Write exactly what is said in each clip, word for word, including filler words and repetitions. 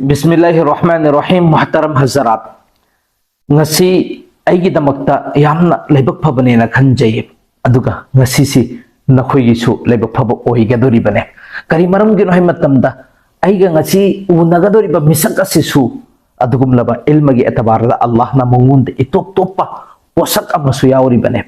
ꯕꯤꯁꯃꯤꯜꯂꯥꯍꯤꯔ ꯔꯍꯃꯥꯅꯤꯔ ꯔꯍꯤꯝ꯫ ꯃꯨꯍꯇꯔꯝ ꯍꯖꯔꯥꯠ, ꯉꯁꯤ ꯑꯩꯒꯤꯗꯃꯛꯇ ꯌꯥꯝꯅ ꯂꯥꯏꯕꯛ ꯐꯕꯅꯦꯅ ꯈꯟꯖꯩ, ꯑꯗꯨꯒ ꯉꯁꯤꯁꯤ ꯅꯈꯣꯏꯒꯤꯁꯨ ꯂꯥꯏꯕꯛ ꯐꯕ ꯑꯣꯏꯒꯗꯧꯔꯤꯕꯅꯦ꯫ ꯀꯔꯤ ꯃꯔꯝꯒꯤꯅꯣ ꯍꯥꯏꯕ ꯃꯇꯝꯗ, ꯑꯩꯒ ꯉꯁꯤ ꯎꯅꯒꯗꯧꯔꯤꯕ ꯃꯤꯁꯛ ꯑꯁꯤꯁꯨ ꯑꯗꯨꯒꯨꯝꯂꯕ ꯏꯜꯃꯒꯤ ꯑꯦꯇꯕꯥꯔꯗ ꯑꯜꯂꯥꯍꯅ ꯃꯉꯣꯟꯗ ꯏꯇꯣꯞ ꯇꯣꯞꯄ ꯄꯣꯠꯁꯛ ꯑꯃꯁꯨ ꯌꯥꯎꯔꯤꯕꯅꯦ꯫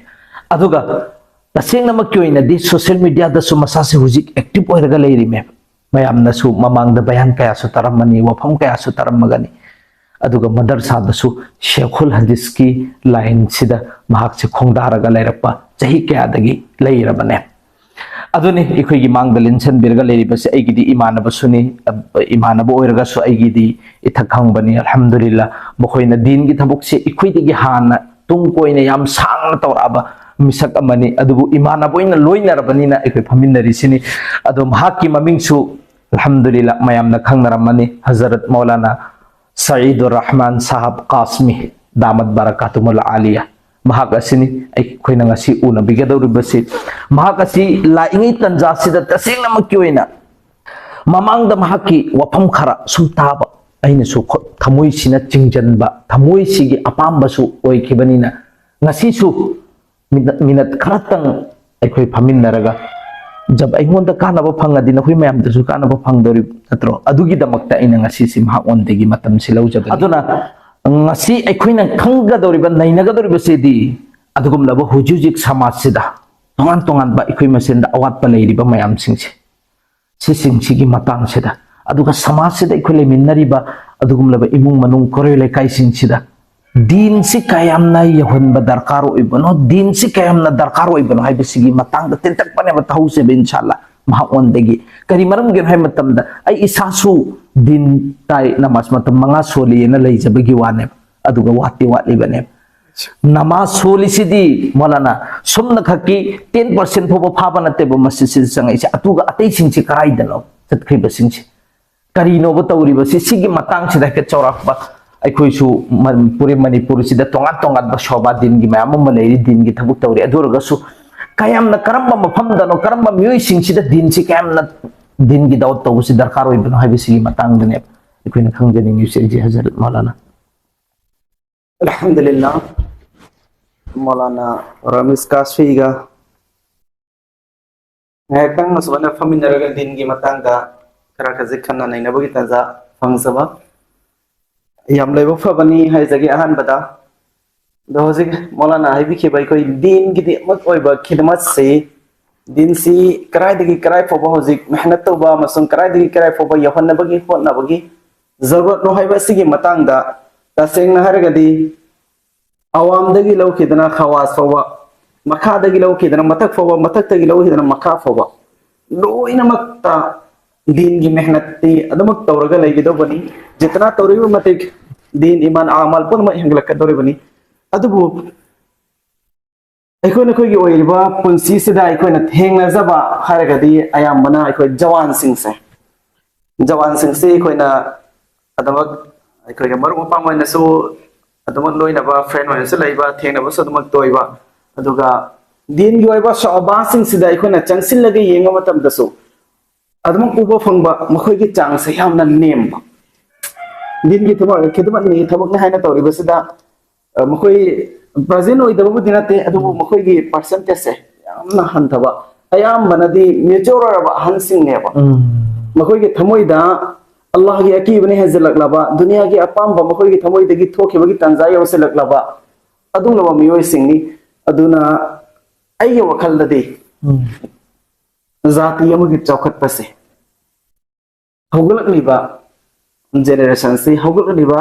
ꯑꯗꯨꯒ ꯇꯁꯦꯡꯅꯃꯛꯀꯤ ꯑꯣꯏꯅꯗꯤ ꯁꯣꯁꯤꯌꯦꯜ ꯃꯤꯗꯤꯌꯥꯗꯁꯨ ꯃꯁꯥꯁꯦ ꯍꯧꯖꯤꯛ ꯑꯦꯛꯇꯤꯚ ꯑꯣꯏꯔꯒ ꯂꯩꯔꯤꯃꯦ꯫ ꯃꯌꯥꯝꯅꯁꯨ ꯃꯃꯥꯡꯗ ꯕꯌꯥꯟ ꯀꯌꯥꯁꯨ ꯇꯥꯔꯝꯃꯅꯤ, ꯋꯥꯐꯝ ꯀꯌꯥꯁꯨ ꯇꯥꯔꯝꯃꯒꯅꯤ꯫ ꯑꯗꯨꯒ ꯃꯗꯔꯁꯥꯗꯁꯨ ꯁꯦꯈꯨꯜ ꯍꯗꯤꯁꯀꯤ ꯂꯥꯏꯟꯁꯤꯗ ꯃꯍꯥꯛꯁꯦ ꯈꯣꯡꯗꯥꯔꯒ ꯂꯩꯔꯛꯄ ꯆꯍꯤ ꯀꯌꯥꯗꯒꯤ ꯂꯩꯔꯕꯅꯦ꯫ ꯑꯗꯨꯅꯤ ꯑꯩꯈꯣꯏꯒꯤ ꯃꯥꯡꯗ ꯂꯦꯟꯁꯟꯕꯤꯔꯒ ꯂꯩꯔꯤꯕꯁꯦ꯫ ꯑꯩꯒꯤꯗꯤ ꯏꯃꯥꯟꯅꯕꯁꯨꯅꯤ, ꯏꯃꯥꯟꯅꯕ ꯑꯣꯏꯔꯒꯁꯨ ꯑꯩꯒꯤꯗꯤ ꯏꯊꯛ ꯈꯪꯕꯅꯤ꯫ ꯑꯜꯍꯝꯗꯨꯂꯤꯜꯂꯥ, ꯃꯈꯣꯏꯅ ꯗꯤꯟꯒꯤ ꯊꯕꯛꯁꯦ ꯑꯩꯈꯣꯏꯗꯒꯤ ꯍꯥꯟꯅ ꯇꯨꯡ ꯀꯣꯏꯅ ꯌꯥꯝ ꯁꯥꯡꯅ ꯇꯧꯔꯛꯑꯕ ꯃꯤꯁꯛ ꯑꯃꯅꯤ꯫ ꯑꯗꯨꯕꯨ ꯏꯃꯥꯟꯅꯕ ꯑꯣꯏꯅ ꯂꯣꯏꯅꯔꯕꯅꯤꯅ ꯑꯩꯈꯣꯏ ꯐꯝꯃꯤꯟꯅꯔꯤꯁꯤꯅꯤ꯫ ꯑꯗꯣ ꯃꯍꯥꯛꯀꯤ ꯃꯃꯤꯡꯁꯨ ꯑꯜꯍꯝꯗꯨꯂꯤꯜꯂꯥ ꯃꯌꯥꯝꯅ ꯈꯪꯅꯔꯝꯃꯅꯤ, ꯍꯖꯔꯠ ꯃꯧꯂꯥꯅꯥ ꯁꯌꯤꯗꯨꯔ ꯔꯍꯃꯥꯟ ꯁꯥꯍꯕ ꯀꯥꯁꯃꯤ ꯗꯥꯃꯠ ꯕꯔꯀꯥꯇꯨꯃꯨꯜ ꯑꯥꯂꯤꯌꯥ꯫ ꯃꯍꯥꯛ ꯑꯁꯤꯅꯤ ꯑꯩꯈꯣꯏꯅ ꯉꯁꯤ ꯎꯅꯕꯤꯒꯗꯧꯔꯤꯕꯁꯤ꯫ ꯃꯍꯥꯛ ꯑꯁꯤ ꯂꯥꯛꯏꯉꯩ ꯇꯟꯖꯥꯁꯤꯗ ꯇꯁꯦꯡꯅꯃꯛꯀꯤ ꯑꯣꯏꯅ ꯃꯃꯥꯡꯗ ꯃꯍꯥꯛꯀꯤ ꯋꯥꯐꯝ ꯈꯔ ꯁꯨꯝ ꯇꯥꯕ, ꯑꯩꯅꯁꯨ ꯈꯨ-, ꯊꯃꯣꯏꯁꯤꯅ ꯆꯤꯡꯁꯤꯟꯕ, ꯊꯃꯣꯏꯁꯤꯒꯤ ꯑꯄꯥꯝꯕꯁꯨ ꯑꯣꯏꯈꯤꯕꯅꯤꯅ, ꯉꯁꯤꯁꯨ ꯃꯤꯅꯠ, ꯃꯤꯅꯠ ꯈꯔꯇꯪ ꯑꯩꯈꯣꯏ ꯐꯝꯃꯤꯟꯅꯔꯒ, ꯖꯕ ꯑꯩꯉꯣꯟꯗ ꯀꯥꯟꯅꯕ ꯐꯪꯉꯗꯤ ꯅꯈꯣꯏ ꯃꯌꯥꯝꯗꯁꯨ ꯀꯥꯟꯅꯕ ꯐꯪꯗꯧꯔꯤꯕ ꯅꯠꯇ꯭ꯔꯣ? ꯑꯗꯨꯒꯤꯗꯃꯛꯇ ꯑꯩꯅ ꯉꯁꯤꯁꯤ ꯃꯍꯥꯛꯉꯣꯟꯗꯒꯤ ꯃꯇꯝꯁꯤ ꯂꯧꯖꯕꯅꯤ꯫ ꯑꯗꯨꯅ ꯉꯁꯤ ꯑꯩꯈꯣꯏꯅ ꯈꯪꯒꯗꯧꯔꯤꯕ, ꯅꯩꯅꯒꯗꯧꯔꯤꯕꯁꯤꯗꯤ ꯑꯗꯨꯒꯨꯝꯂꯕ ꯍꯧꯖꯤꯛ ꯍꯧꯖꯤꯛ ꯁꯃꯥꯖꯁꯤꯗ ꯇꯣꯉꯥꯟ ꯇꯣꯉꯥꯟꯕ ꯑꯩꯈꯣꯏ ꯃꯁꯦꯟꯗ ꯑꯋꯥꯠꯄ ꯂꯩꯔꯤꯕ ꯃꯌꯥꯝꯁꯤꯡꯁꯦ, ꯁꯤꯁꯤꯡꯁꯤꯒꯤ ꯃꯇꯥꯡꯁꯤꯗ, ꯑꯗꯨꯒ ꯁꯃꯥꯖꯁꯤꯗ ꯑꯩꯈꯣꯏ ꯂꯩꯃꯤꯟꯅꯔꯤꯕ ꯑꯗꯨꯒꯨꯝꯂꯕ ꯏꯃꯨꯡ ꯃꯅꯨꯡ, ꯀꯩꯔꯣꯏ ꯂꯩꯀꯥꯏꯁꯤꯡꯁꯤꯗ ꯗꯤꯟꯁꯤ ꯀꯌꯥꯝꯅ ꯌꯧꯍꯟꯕ ꯗꯔꯀꯥꯔ ꯑꯣꯏꯕꯅꯣ, ꯗꯤꯟꯁꯤ ꯀꯌꯥꯝꯅ ꯗꯔꯀꯥꯔ ꯑꯣꯏꯕꯅꯣ ꯍꯥꯏꯕꯁꯤꯒꯤ ꯃꯇꯥꯡꯗ ꯇꯦꯟꯇꯛꯄꯅꯦꯕ ꯇꯧꯍꯧꯁꯦꯕ, ꯏꯟꯁꯥꯜꯂꯥ, ꯃꯍꯥꯛꯉꯣꯟꯗꯒꯤ꯫ ꯀꯔꯤ ꯃꯔꯝꯒꯤꯅꯣ ꯍꯥꯏꯕ ꯃꯇꯝꯗ, ꯑꯩ ꯏꯁꯥꯁꯨ ꯗꯤꯟ ꯇꯥꯏ, ꯅꯃꯥꯖ ꯃꯇꯝ ꯃꯉꯥ ꯁꯣꯜꯂꯤꯑꯅ ꯂꯩꯖꯕꯒꯤ ꯋꯥꯅꯦꯕ, ꯑꯗꯨꯒ ꯋꯥꯠꯇꯤ ꯋꯥꯠꯂꯤꯕꯅꯦꯕ꯫ ꯅꯃꯥꯖ ꯁꯣꯜꯂꯤꯁꯤꯗꯤ ꯃꯧꯂꯥꯅꯥ, ꯁꯨꯝꯅ ꯈꯛꯀꯤ ten percent ꯐꯥꯎꯕ ꯐꯥꯕ ꯅꯠꯇꯦꯕ ꯃꯁꯤꯁꯤꯗ ꯆꯪꯉꯛꯏꯁꯦ, ꯑꯗꯨꯒ ꯑꯇꯩꯁꯤꯡꯁꯤ ꯀꯗꯥꯏꯗꯅꯣ ꯆꯠꯈ꯭ꯔꯤꯕꯁꯤꯡꯁꯦ? ꯀꯔꯤꯅꯣꯕ ꯇꯧꯔꯤꯕꯁꯤ? ꯁꯤꯒꯤ ꯃꯇꯥꯡꯁꯤꯗ ꯍꯥꯏꯐꯦꯠ ꯆꯥꯎꯔꯥꯛꯄ, ꯑꯩꯈꯣꯏꯁꯨ ꯃꯅꯤꯄꯨꯔꯤ, ꯃꯅꯤꯄꯨꯔꯁꯤꯗ ꯇꯣꯉꯥꯟ ꯇꯣꯉꯥꯟꯕ ꯁꯣꯕꯥ ꯗꯤꯟꯒꯤ ꯃꯌꯥꯝ ꯑꯃ ꯂꯩꯔꯤ, ꯗꯤꯟꯒꯤ ꯊꯕꯛ ꯇꯧꯔꯤ꯫ ꯑꯗꯨ ꯑꯣꯏꯔꯒꯁꯨ ꯀꯌꯥꯝꯅ, ꯀꯔꯝꯕ ꯃꯐꯝꯗꯅꯣ, ꯀꯔꯝꯕ ꯃꯤꯑꯣꯏꯁꯤꯡꯁꯤꯗ ꯗꯤꯟꯁꯤ ꯀꯌꯥꯝꯅ, ꯗꯤꯟꯒꯤ ꯗꯥꯎꯠ ꯇꯧꯕꯁꯤ ꯗꯔꯀꯥꯔ ꯑꯣꯏꯕꯅꯣ ꯍꯥꯏꯕꯁꯤꯒꯤ ꯃꯇꯥꯡꯗꯅꯦꯕ꯫ ꯑꯩꯈꯣꯏꯅ ꯈꯪꯖꯅꯤꯡꯉꯤꯁꯦ ꯑꯩꯁꯦ ꯍꯖꯔꯠ ꯃꯧꯂꯥꯅꯥ꯫ ꯑꯜꯍꯝꯗꯨꯂꯤꯜꯂꯥ, ꯃꯧꯂꯥꯅꯥ ꯔꯥꯃꯤꯁ ꯀꯥꯁꯐꯤꯒ ꯉꯥꯏꯍꯥꯛꯇꯪ ꯑꯁꯨꯃꯥꯏꯅ ꯐꯝꯃꯤꯟꯅꯔꯒ ꯗꯤꯟꯒꯤ ꯃꯇꯥꯡꯗ ꯈꯔ ꯈꯖꯤꯛ ꯈꯟꯅ ꯅꯩꯅꯕꯒꯤ ꯇꯥꯟꯖꯥ ꯐꯪꯖꯕ ꯌꯥꯝ ꯂꯥꯏꯕꯛ ꯐꯕꯅꯤ ꯍꯥꯏꯖꯒꯦ꯫ ꯑꯍꯥꯟꯕꯗ, ꯑꯗꯣ ꯍꯧꯖꯤꯛ ꯃꯧꯂꯥꯅꯥ ꯍꯥꯏꯕꯤꯈꯤꯕ ꯑꯩꯈꯣꯏ ꯗꯤꯟꯒꯤꯗꯃꯛ ꯑꯣꯏꯕ ꯈꯤꯗꯃꯠꯁꯤ, ꯗꯤꯟꯁꯤ ꯀꯗꯥꯏꯗꯒꯤ ꯀꯗꯥꯏ ꯐꯥꯎꯕ ꯍꯧꯖꯤꯛ ꯃꯦꯍꯅꯠ ꯇꯧꯕ ꯑꯃꯁꯨꯡ ꯀꯗꯥꯏꯗꯒꯤ ꯀꯗꯥꯏ ꯐꯥꯎꯕ ꯌꯧꯍꯟꯅꯕꯒꯤ ꯍꯣꯠꯅꯕꯒꯤ ꯖꯔꯨꯔꯠꯅꯣ ꯍꯥꯏꯕ ꯑꯁꯤꯒꯤ ꯃꯇꯥꯡꯗ, ꯇꯁꯦꯡꯅ ꯍꯥꯏꯔꯒꯗꯤ, ꯑꯋꯥꯝꯗꯒꯤ ꯂꯧꯈꯤꯗꯅ ꯈꯋꯥꯁ ꯐꯥꯎꯕ, ꯃꯈꯥꯗꯒꯤ ꯂꯧꯈꯤꯗꯅ ꯃꯊꯛ ꯐꯥꯎꯕ, ꯃꯊꯛꯇꯒꯤ ꯂꯧꯈꯤꯗꯅ ꯃꯈꯥ ꯐꯥꯎꯕ, ꯂꯣꯏꯅꯃꯛꯇ ꯗꯤꯟꯒꯤ ꯃꯦꯍꯅꯠꯇꯤ ꯑꯗꯨꯃꯛ ꯇꯧꯔꯒ ꯂꯩꯒꯗꯧꯕꯅꯤ꯫ ꯖꯤꯇꯅ ꯇꯧꯔꯤꯕ ꯃꯇꯤꯛ ꯗꯤꯟ, ꯏꯃꯥꯟ, ꯑꯃꯜ ꯄꯨꯝꯅꯃꯛ ꯍꯦꯟꯒꯠꯂꯛꯀꯗꯧꯔꯤꯕꯅꯤ꯫ ꯑꯗꯨꯕꯨ ꯑꯩꯈꯣꯏ, ꯑꯩꯈꯣꯏꯒꯤ ꯑꯣꯏꯔꯤꯕ ꯄꯨꯟꯁꯤꯁꯤꯗ ꯑꯩꯈꯣꯏꯅ ꯊꯦꯡꯅꯖꯕ ꯍꯥꯏꯔꯒꯗꯤ, ꯑꯌꯥꯝꯕꯅ ꯑꯩꯈꯣꯏ ꯖꯋꯥꯟꯁꯤꯡꯁꯦ, ꯖꯋꯥꯟꯁꯤꯡꯁꯤ ꯑꯩꯈꯣꯏꯅ ꯑꯗꯨꯃꯛ, ꯑꯩꯈꯣꯏꯒ ꯃꯔꯨꯞ ꯃꯄꯥꯡ ꯑꯣꯏꯅꯁꯨ ꯑꯗꯨꯃꯛ ꯂꯣꯏꯅꯕ, ꯐ꯭ꯔꯦꯟ ꯑꯣꯏꯅꯁꯨ ꯂꯩꯕ, ꯊꯦꯡꯅꯕꯁꯨ ꯑꯗꯨꯃꯛ ꯇꯣꯏꯕ꯫ ꯑꯗꯨꯒ ꯗꯤꯟꯒꯤ ꯑꯣꯏꯕ ꯁꯣꯍꯕꯥꯁꯤꯡꯁꯤꯗ ꯑꯩꯈꯣꯏꯅ ꯆꯪꯁꯤꯜꯂꯒ ꯌꯦꯡꯕ ꯃꯇꯝꯗꯁꯨ ꯑꯗꯨꯃꯛ ꯎꯕ ꯐꯪꯕ, ꯃꯈꯣꯏꯒꯤ ꯆꯥꯡꯁꯦ ꯌꯥꯝꯅ ꯅꯦꯝꯕ꯫ ꯗꯤꯟꯒꯤ ꯊꯕꯛ, ꯈꯤꯗꯃꯠꯅꯤ ꯊꯕꯛꯅꯤ ꯍꯥꯏꯅ ꯇꯧꯔꯤꯕꯁꯤꯗ, ꯑ, ꯃꯈꯣꯏ ꯄ꯭ꯔꯖꯦꯟ ꯑꯣꯏꯗꯕꯕꯨꯗꯤ ꯅꯠꯇꯦ, ꯑꯗꯨꯕꯨ ꯃꯈꯣꯏꯒꯤ ꯄꯥꯔꯁꯦꯟꯇꯦꯖꯁꯦ ꯌꯥꯝꯅ ꯍꯟꯊꯕ꯫ ꯑꯌꯥꯝꯕꯅꯗꯤ ꯃꯦꯆꯣꯔ ꯑꯣꯏꯔꯕ ꯑꯍꯟꯁꯤꯡꯅꯦꯕ꯫ ꯎꯝ꯫ ꯃꯈꯣꯏꯒꯤ ꯊꯃꯣꯏꯗ ꯑꯜꯂꯥꯍꯒꯤ ꯑꯀꯤꯕꯅ ꯍꯦꯟꯖꯜꯂꯛꯂꯕ, ꯗꯨꯅꯤꯌꯥꯒꯤ ꯑꯄꯥꯝꯕ ꯃꯈꯣꯏꯒꯤ ꯊꯃꯣꯏꯗꯒꯤ ꯊꯣꯛꯈꯤꯕꯒꯤ ꯇꯥꯟꯖꯥ ꯌꯧꯁꯤꯜꯂꯛꯂꯕ ꯑꯗꯨꯒꯨꯝꯂꯕ ꯃꯤꯑꯣꯏꯁꯤꯡꯅꯤ꯫ ꯑꯗꯨꯅ ꯑꯩꯒꯤ ꯋꯥꯈꯜꯗꯗꯤ ꯎꯝ꯫ ꯖꯥꯇꯤ ꯑꯃꯒꯤ ꯆꯥꯎꯈꯠꯄꯁꯦ, ꯍꯧꯒꯠꯂꯛꯂꯤꯕ ꯖꯦꯅꯦꯔꯦꯁꯟꯁꯤ, ꯍꯧꯒꯠꯂꯛꯂꯤꯕ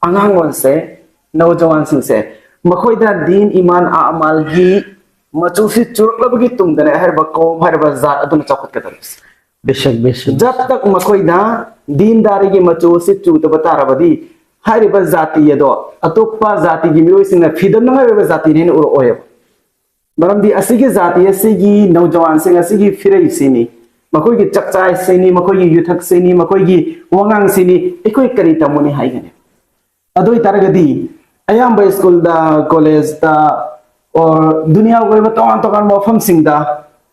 ꯑꯉꯥꯡꯂꯣꯟꯁꯦ, ꯅꯧꯖꯋꯥꯟꯁꯤꯡꯁꯦ, ꯃꯈꯣꯏꯗ ꯗꯤꯟ, ꯏꯃꯥꯟ, ꯑꯃꯥꯜꯒꯤ ꯃꯆꯨꯁꯤ ꯆꯨꯔꯛꯂꯕꯒꯤ ꯇꯨꯡꯗꯅꯦ ꯍꯥꯏꯔꯤꯕ ꯀꯧꯝ, ꯍꯥꯏꯔꯤꯕ ꯖꯥꯠ ꯑꯗꯨꯅ ꯆꯥꯎꯈꯠꯀꯗꯧꯔꯤꯕꯁꯦ꯫ ꯕꯦꯁꯛ, ꯕꯦꯁꯛ꯫ ꯖꯕ ꯇꯛ ꯃꯈꯣꯏꯗ ꯗꯤꯟꯗꯥꯔꯤꯒꯤ ꯃꯆꯨ ꯑꯁꯤ ꯆꯨꯗꯕ ꯇꯥꯔꯕꯗꯤ, ꯍꯥꯏꯔꯤꯕ ꯖꯥꯇꯤ ꯑꯗꯣ ꯑꯇꯣꯞꯄ ꯖꯥꯇꯤꯒꯤ ꯃꯤꯑꯣꯏꯁꯤꯡꯅ ꯐꯤꯗꯝꯅꯉꯥꯏ ꯑꯣꯏꯕ ꯖꯥꯇꯤꯅꯦꯅ ꯎꯔꯛꯑꯣꯏꯕ꯫ ꯃꯔꯝꯗꯤ ꯑꯁꯤꯒꯤ ꯖꯥꯇꯤ ꯑꯁꯤꯒꯤ ꯅꯧꯖꯋꯥꯟꯁꯤꯡ ꯑꯁꯤꯒꯤ ꯐꯤꯔꯩꯁꯤꯅꯤ, ꯃꯈꯣꯏꯒꯤ ꯆꯥꯛꯆꯥꯏꯁꯤꯅꯤ, ꯃꯈꯣꯏꯒꯤ ꯌꯨꯊꯛꯁꯤꯅꯤ, ꯃꯈꯣꯏꯒꯤ ꯋꯥꯉꯥꯡꯁꯤꯅꯤ, ꯑꯩꯈꯣꯏ ꯀꯔꯤ ꯇꯝꯃꯨꯅꯤ ꯍꯥꯏꯒꯅꯤ? ꯑꯗꯨ ꯑꯣꯏꯇꯥꯔꯒꯗꯤ ꯑꯌꯥꯝꯕ ꯁ꯭ꯀꯨꯜꯗ, ꯀꯣꯂꯦꯖꯇ, ꯑꯣꯔ ꯗꯨꯅꯤꯌꯥꯒꯤ ꯑꯣꯏꯕ ꯇꯣꯉꯥꯟ ꯇꯣꯉꯥꯟꯕ ꯃꯐꯝꯁꯤꯡꯗ